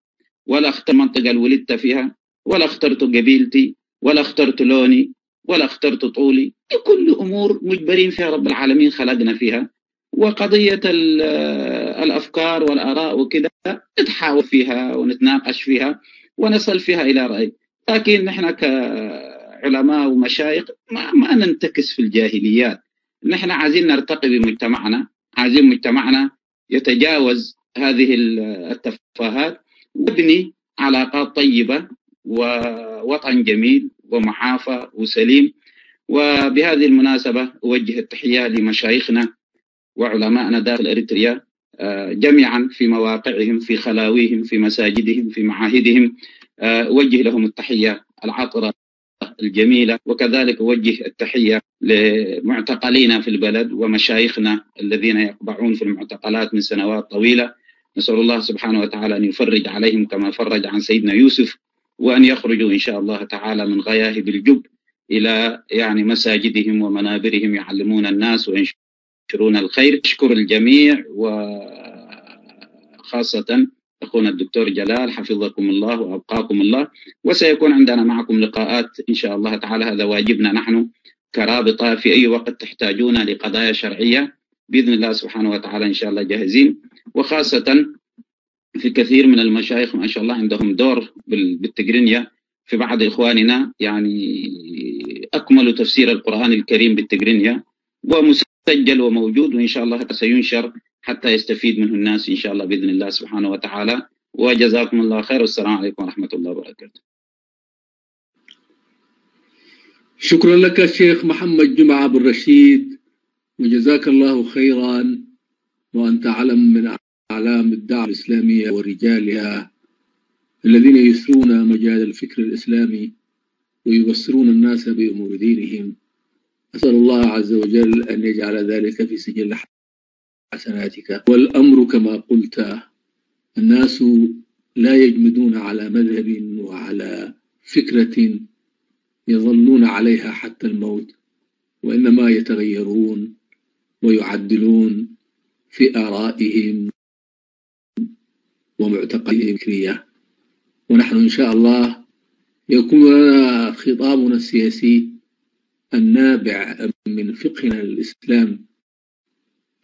ولا اخترت المنطقة اللي ولدت فيها ولا اخترت قبيلتي ولا اخترت لوني ولا اخترت طولي. كل أمور مجبرين فيها رب العالمين خلقنا فيها. وقضية الأفكار والآراء وكذا نتحاور فيها ونتناقش فيها ونصل فيها إلى رأي، لكن نحن كعلماء ومشايخ ما ننتكس في الجاهليات. نحن عايزين نرتقي بمجتمعنا، عايزين مجتمعنا يتجاوز هذه التفاهات ويبني علاقات طيبة ووطن جميل ومعافى وسليم. وبهذه المناسبة أوجه التحية لمشايخنا وعلمائنا داخل إريتريا جميعا في مواقعهم، في خلاويهم، في مساجدهم، في معاهدهم. أوجه لهم التحية العطرة الجميلة، وكذلك أوجه التحية لمعتقلينا في البلد ومشايخنا الذين يقبعون في المعتقلات من سنوات طويلة. نسأل الله سبحانه وتعالى أن يفرج عليهم كما فرج عن سيدنا يوسف، وأن يخرجوا إن شاء الله تعالى من غياهب الجب إلى يعني مساجدهم ومنابرهم يعلمون الناس وينشرون الخير. أشكر الجميع وخاصة أخونا الدكتور جلال، حفظكم الله وأبقاكم الله، وسيكون عندنا معكم لقاءات إن شاء الله تعالى. هذا واجبنا نحن كرابطة، في أي وقت تحتاجون لقضايا شرعية بإذن الله سبحانه وتعالى إن شاء الله جاهزين. وخاصة في كثير من المشايخ ما شاء الله عندهم دور بالتجرينيا، في بعض إخواننا يعني أكملوا تفسير القرآن الكريم بالتجرينيا ومسجل وموجود، وإن شاء الله سينشر حتى يستفيد منه الناس إن شاء الله بإذن الله سبحانه وتعالى. وجزاكم الله خير، والسلام عليكم ورحمة الله وبركاته. شكرا لك الشيخ محمد جمعة بن رشيد، وجزاك الله خيرا، وأنت علم من أعلام الدعوة الإسلامية ورجالها الذين يثرون مجال الفكر الإسلامي ويبصرون الناس بأمور دينهم. أسأل الله عز وجل أن يجعل ذلك في سجل حسناتك. والأمر كما قلت، الناس لا يجمدون على مذهب وعلى فكرة يظلون عليها حتى الموت، وإنما يتغيرون ويعدلون في آرائهم ومعتقدهم الفكرية. ونحن إن شاء الله يكون لنا خطابنا السياسي النابع من فقهنا للإسلام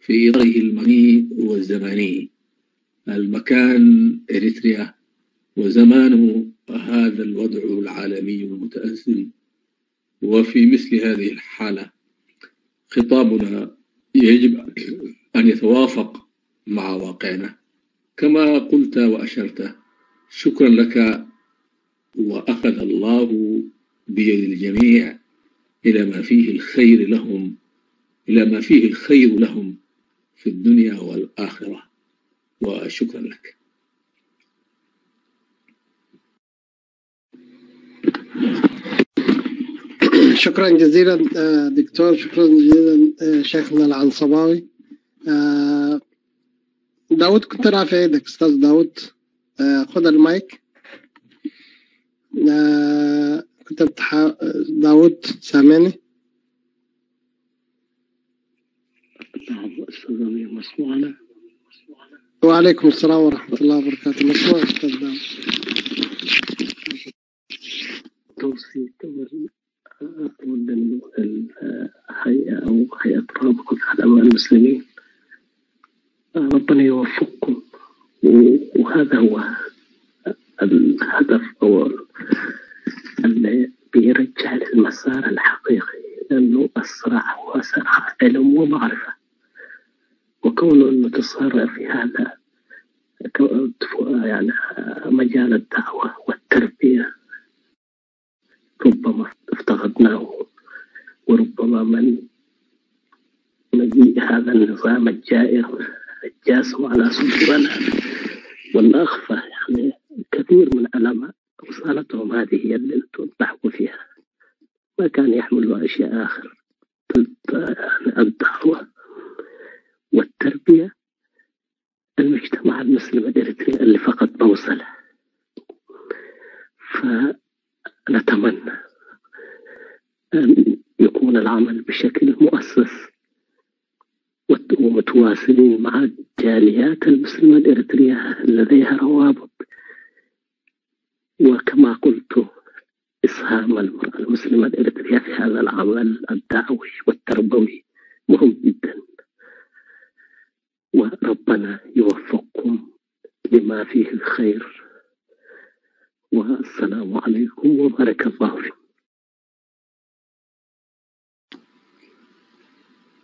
في إطاره المكاني والزماني. المكان إريتريا، وزمانه هذا الوضع العالمي المتأزم، وفي مثل هذه الحالة خطابنا يجب أن يتوافق مع واقعنا كما قلت وأشرت. شكرا لك، وأخذ الله بيد الجميع إلى ما فيه الخير لهم، إلى ما فيه الخير لهم في الدنيا والآخرة، وشكرا لك. شكرا جزيلا دكتور، شكرا جزيلا شيخنا العنصباوي. داود كنت رافع يدك، أستاذ داود خذ المايك. كنت داود سامعني؟ نعم أستاذ أمير، مسموعنا؟ وعليكم السلام ورحمة الله وبركاته. مسموع أستاذ داود. توصية أود أن الهيئة أو هيئة رابطة علماء المسلمين ربنا يوفقكم، وهذا هو الهدف أو اللي بيرجع للمسار الحقيقي، لأنه الصراع هو صراع علم ومعرفة، وكونه أنه تصارع في هذا يعني مجال الدعوة والتربية ربما افتقدناه، وربما من مجيء هذا النظام الجائر الجاسم على صدورنا والأخفى، يعني كثير من علماء رسالتهم هذه هي اللي انتم تحكوا فيها، ما كان يحملوا أشياء آخر. الدعوة والتربية المجتمع المسلم الإريتري اللي فقد موصله. فنتمنى أن يكون العمل بشكل مؤسس ومتواصلين مع الجاليات المسلمة الإريترية لديها روابط، وكما قلت إسهام المرأة المسلمة الإريترية في هذا العمل الدعوي والتربوي مهم جدا، وربنا يوفقكم لما فيه الخير، والسلام عليكم وبارك الله فيكم.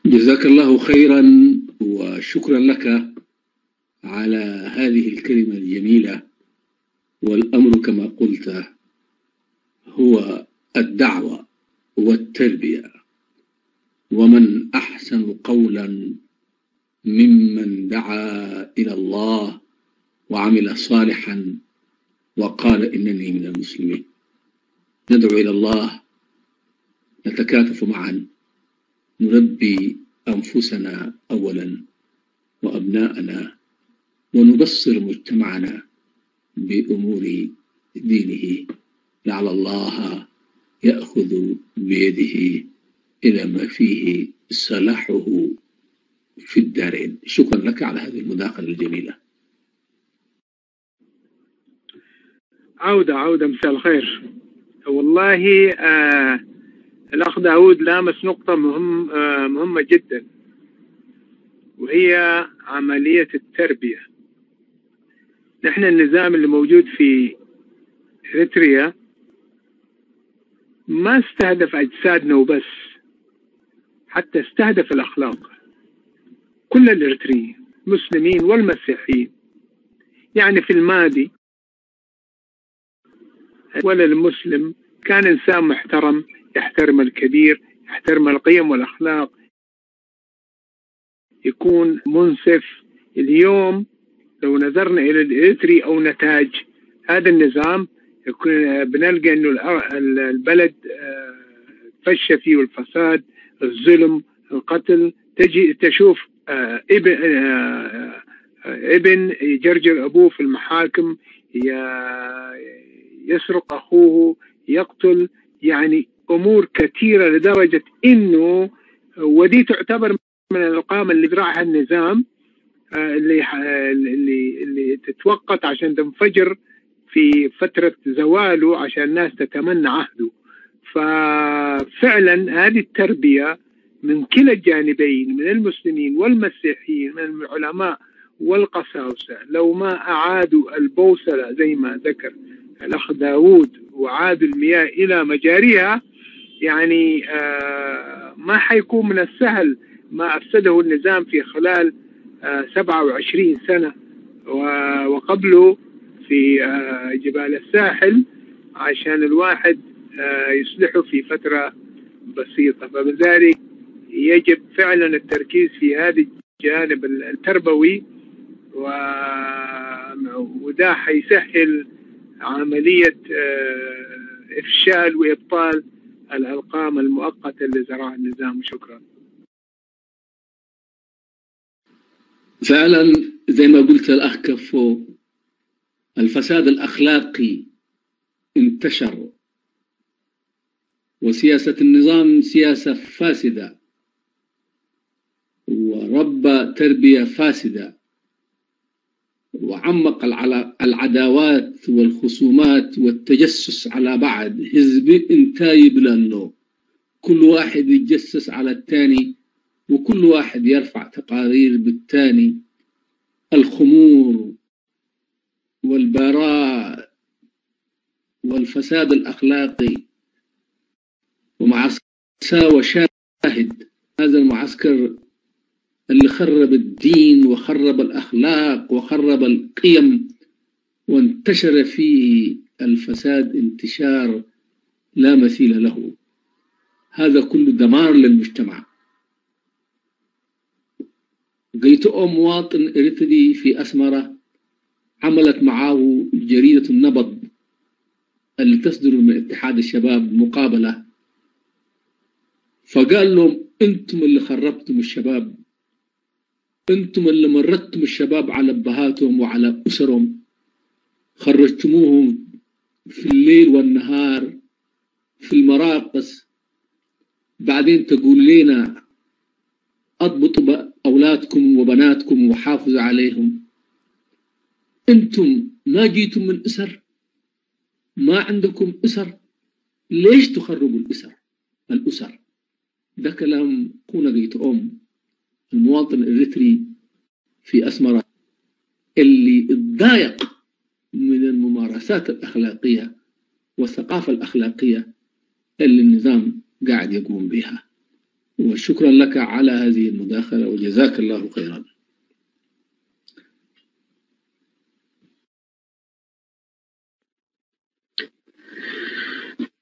جزاك الله خيرا، وشكرا لك على هذه الكلمة الجميلة. والأمر كما قلت هو الدعوة والتربية، ومن أحسن قولا ممن دعا إلى الله وعمل صالحا وقال إنني من المسلمين. ندعو إلى الله، نتكاتف معا، نربي أنفسنا أولا وأبناءنا، ونبصر مجتمعنا بأمور دينه، لعل الله يأخذ بيده إلى ما فيه صلاحه في الدارين. شكرا لك على هذه المداخلة الجميلة. عودة مساء الخير. والله الأخ داود لامس نقطة مهمة جدا، وهي عملية التربية. نحن النظام اللي موجود في إريتريا ما استهدف أجسادنا وبس، حتى استهدف الأخلاق. كل الإريتريين المسلمين والمسيحيين، يعني في الماضي ولا المسلم كان إنسان محترم، يحترم الكبير، يحترم القيم والأخلاق، يكون منصف. اليوم لو نظرنا إلى الإريتري أو نتاج هذا النظام بنلقى أنه البلد فشى فيه الفساد، الظلم، القتل. تجي تشوف ابن يجرجر أبوه في المحاكم، يسرق أخوه، يقتل، يعني أمور كثيرة، لدرجة أنه ودي تعتبر من الأرقام اللي زرعها النظام، اللي اللي اللي تتوقت عشان تنفجر في فترة زواله عشان الناس تتمنى عهده. ففعلا هذه التربية من كلا الجانبين، من المسلمين والمسيحيين، من العلماء والقساوسة، لو ما أعادوا البوصلة زي ما ذكر الأخ داود وعادوا المياه إلى مجاريها، يعني ما حيكون من السهل ما أفسده النظام في خلال 27 سنة وقبله في جبال الساحل، عشان الواحد يصلحه في فترة بسيطة. فبذلك يجب فعلا التركيز في هذا الجانب التربوي، وده حيسهل عملية إفشال وإبطال الألقام المؤقتة اللي زرعها النظام. شكرا. فعلا زي ما قلت الأخ كفو، الفساد الأخلاقي انتشر، وسياسة النظام سياسة فاسدة، وربى تربية فاسدة، وعمق العداوات والخصومات والتجسس على بعض. حزب انتاي بلانه كل واحد يتجسس على الثاني، وكل واحد يرفع تقارير بالثاني. الخمور والبراء والفساد الأخلاقي، ومع ساوى شاهد هذا المعسكر اللي خرب الدين وخرب الأخلاق وخرب القيم، وانتشر فيه الفساد انتشار لا مثيل له. هذا كله دمار للمجتمع. قيت أم مواطن إريتري في أسمرة عملت معه جريدة النبض اللي تصدر من اتحاد الشباب مقابلة، فقال لهم أنتم اللي خربتم الشباب، أنتم اللي مرتم الشباب على أبهاتهم وعلى أسرهم، خرجتموهم في الليل والنهار في المراقص، بعدين تقول لنا أضبطوا أولادكم وبناتكم وحافظوا عليهم. أنتم ما جيتم من أسر، ما عندكم أسر، ليش تخربوا الأسر؟ ده كلام قونا جيت أم المواطن الإريتري في أسمرة اللي اتضايق من الممارسات الأخلاقية والثقافة الأخلاقية اللي النظام قاعد يقوم بها. وشكرا لك على هذه المداخلة وجزاك الله خيرا.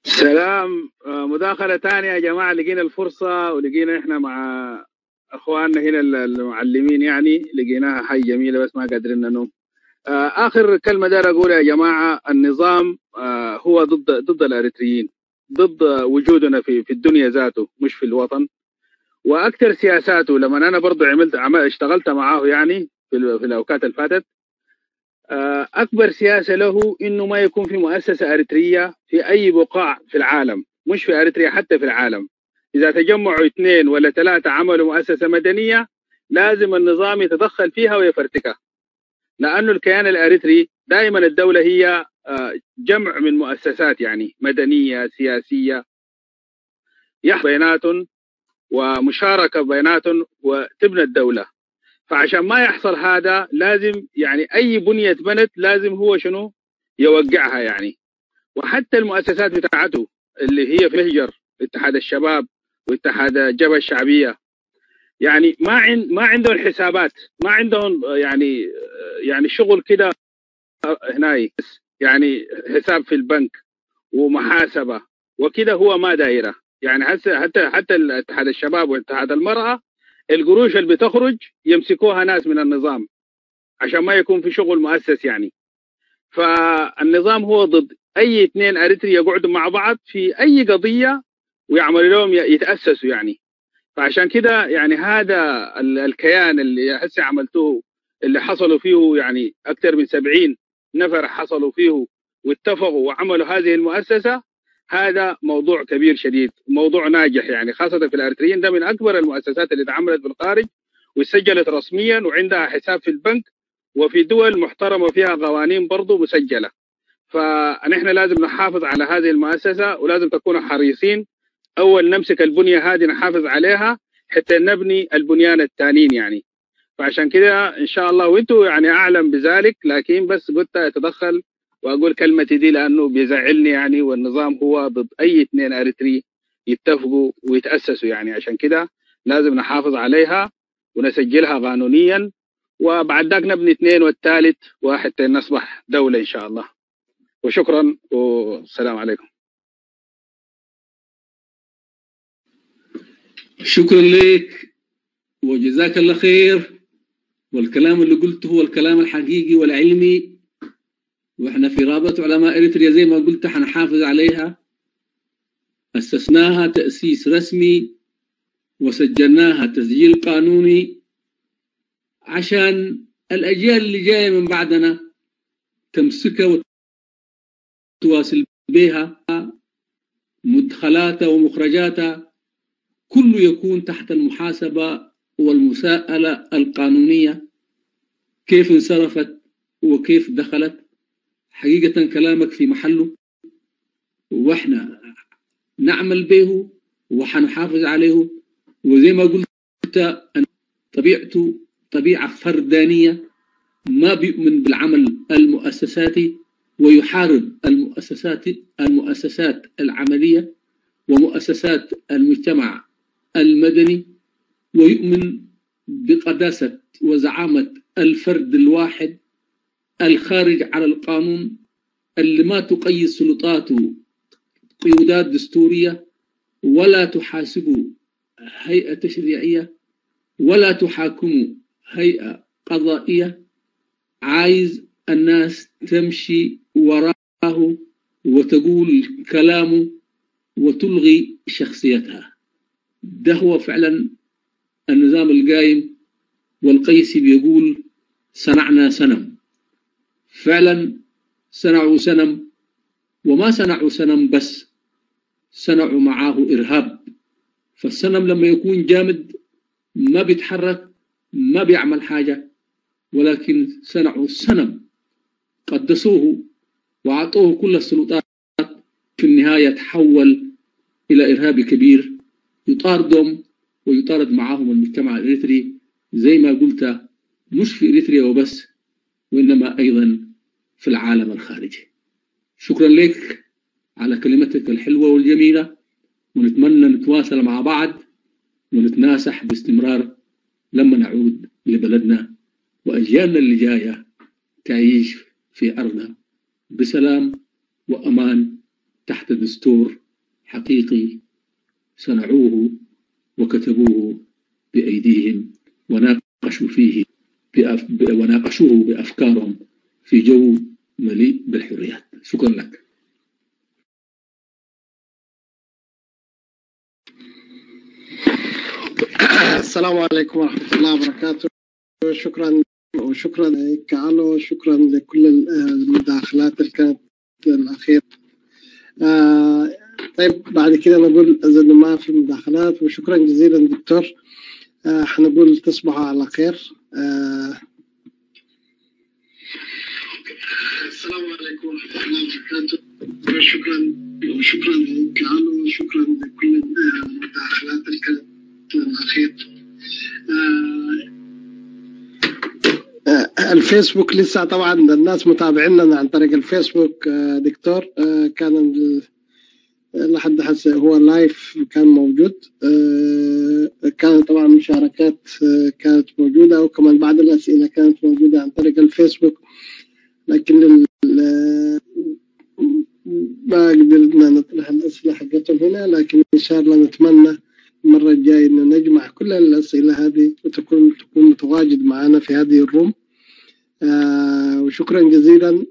سلام. مداخلة ثانية يا جماعة، لقينا الفرصة ولقينا إحنا مع أخواننا هنا المعلمين، يعني لقيناها حاجة جميلة بس ما قادرين ننوم. آخر كلمة دار أقولها يا جماعة، النظام هو ضد الأريتريين، ضد وجودنا في الدنيا ذاته مش في الوطن. وأكثر سياساته لما أنا برضو اشتغلت معاه يعني في الأوقات اللي فاتت، أكبر سياسة له إنه ما يكون في مؤسسة أريترية في أي بقاع في العالم، مش في أريتريا حتى في العالم. إذا تجمعوا 2 ولا 3 عملوا مؤسسة مدنية لازم النظام يتدخل فيها ويفرتكها، لأنه الكيان الأريتري دائما الدولة هي جمع من مؤسسات يعني مدنية سياسية، يحصل بينات ومشاركة بينات وتبنى الدولة. فعشان ما يحصل هذا لازم يعني أي بنية بنت لازم هو شنو يوقعها يعني. وحتى المؤسسات بتاعته اللي هي في الهجر، اتحاد الشباب واتحاد الجبهة الشعبية، يعني ما عندهم حسابات، ما عندهم يعني شغل كده هناي، يعني حساب في البنك ومحاسبة وكده، هو ما دايرة يعني. حتى اتحاد الشباب واتحاد المرأة القروش اللي بتخرج يمسكوها ناس من النظام عشان ما يكون في شغل مؤسس يعني. فالنظام هو ضد أي 2 أريتري يقعدوا مع بعض في أي قضية ويعملوا لهم يتأسسوا يعني. فعشان كده يعني هذا الكيان اللي هسه عملتوه اللي حصلوا فيه يعني أكثر من 70 نفر حصلوا فيه واتفقوا وعملوا هذه المؤسسة، هذا موضوع كبير شديد، موضوع ناجح يعني، خاصة في الأريتريين. ده من أكبر المؤسسات اللي اتعملت بالخارج وسجلت رسميا وعندها حساب في البنك وفي دول محترمة فيها قوانين برضو مسجلة. فنحن لازم نحافظ على هذه المؤسسة، ولازم تكونوا حريصين. أول نمسك البنية هذه نحافظ عليها حتى نبني البنيان الثانيين يعني. فعشان كده إن شاء الله، وانتوا يعني أعلم بذلك، لكن بس قلت أتدخل وأقول كلمتي دي لأنه بيزعلني يعني، والنظام هو ضد أي اثنين أريتري يتفقوا ويتأسسوا يعني. عشان كده لازم نحافظ عليها ونسجلها قانونيا، وبعد ذاك نبني اثنين والثالث وحتى نصبح دولة إن شاء الله. وشكرا والسلام عليكم. شكرا لك وجزاك الله خير. والكلام اللي قلته هو الكلام الحقيقي والعلمي، واحنا في رابطة علماء إريتريا زي ما قلت حنحافظ عليها. أسسناها تأسيس رسمي وسجلناها تسجيل قانوني عشان الأجيال اللي جاية من بعدنا تمسكها وتواصل بها، مدخلاتها ومخرجاتها كله يكون تحت المحاسبة والمساءلة القانونية، كيف انصرفت وكيف دخلت. حقيقة كلامك في محله، واحنا نعمل به وحنحافظ عليه. وزي ما قلت أن طبيعته طبيعة فردانية، ما بيؤمن بالعمل المؤسساتي ويحارب المؤسسات العملية ومؤسسات المجتمع المدني، ويؤمن بقداسة وزعامة الفرد الواحد الخارج على القانون اللي ما تقيد سلطاته قيودات دستورية ولا تحاسبه هيئة تشريعية ولا تحاكمه هيئة قضائية. عايز الناس تمشي وراه وتقول كلامه وتلغي شخصيتها. ده هو فعلا النظام القايم. والقيسي بيقول صنعنا سنم، فعلا صنعوا سنم، وما صنعوا سنم بس، صنعوا معاه إرهاب. فالسنم لما يكون جامد ما بيتحرك ما بيعمل حاجة، ولكن صنعوا السنم، قدسوه وأعطوه كل السلطات، في النهاية تحول إلى إرهاب كبير يطاردهم ويطارد معاهم المجتمع الإريتري زي ما قلت، مش في إريتريا وبس، وإنما أيضا في العالم الخارجي. شكرا لك على كلمتك الحلوة والجميلة، ونتمنى نتواصل مع بعض ونتناسح باستمرار لما نعود لبلدنا وأجيالنا اللي جاية تعيش في أرضنا بسلام وأمان تحت دستور حقيقي صنعوه وكتبوه بأيديهم وناقشوا فيه وناقشوه بأفكارهم في جو مليء بالحريات. شكرا لك. السلام عليكم ورحمة الله وبركاته. شكرا وشكرا كالو، شكرا لكل المداخلات اللي كانت الأخيرة. طيب بعد كده نقول إذا ما في مداخلات، وشكرا جزيلا دكتور. حنقول تصبحوا على خير. السلام عليكم ورحمة الله وبركاته. شكرا وشكرا كالو، شكرا لكل المداخلات اللي كانت الأخيرة. الفيسبوك لسه طبعا الناس متابعيننا عن طريق الفيسبوك دكتور. كان لحد هسه هو لايف كان موجود، كان طبعا مشاركات كانت موجودة، وكمان بعض الأسئلة كانت موجودة عن طريق الفيسبوك، لكن ما قدرنا نطرح الأسئلة حقتهم هنا، لكن إن شاء الله نتمنى المرة الجاية إنه نجمع كل الأسئلة هذه وتكون متواجد معنا في هذه الروم. وشكرا جزيلا.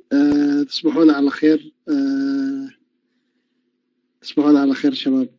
تصبحون على خير. تصبحون على خير شباب.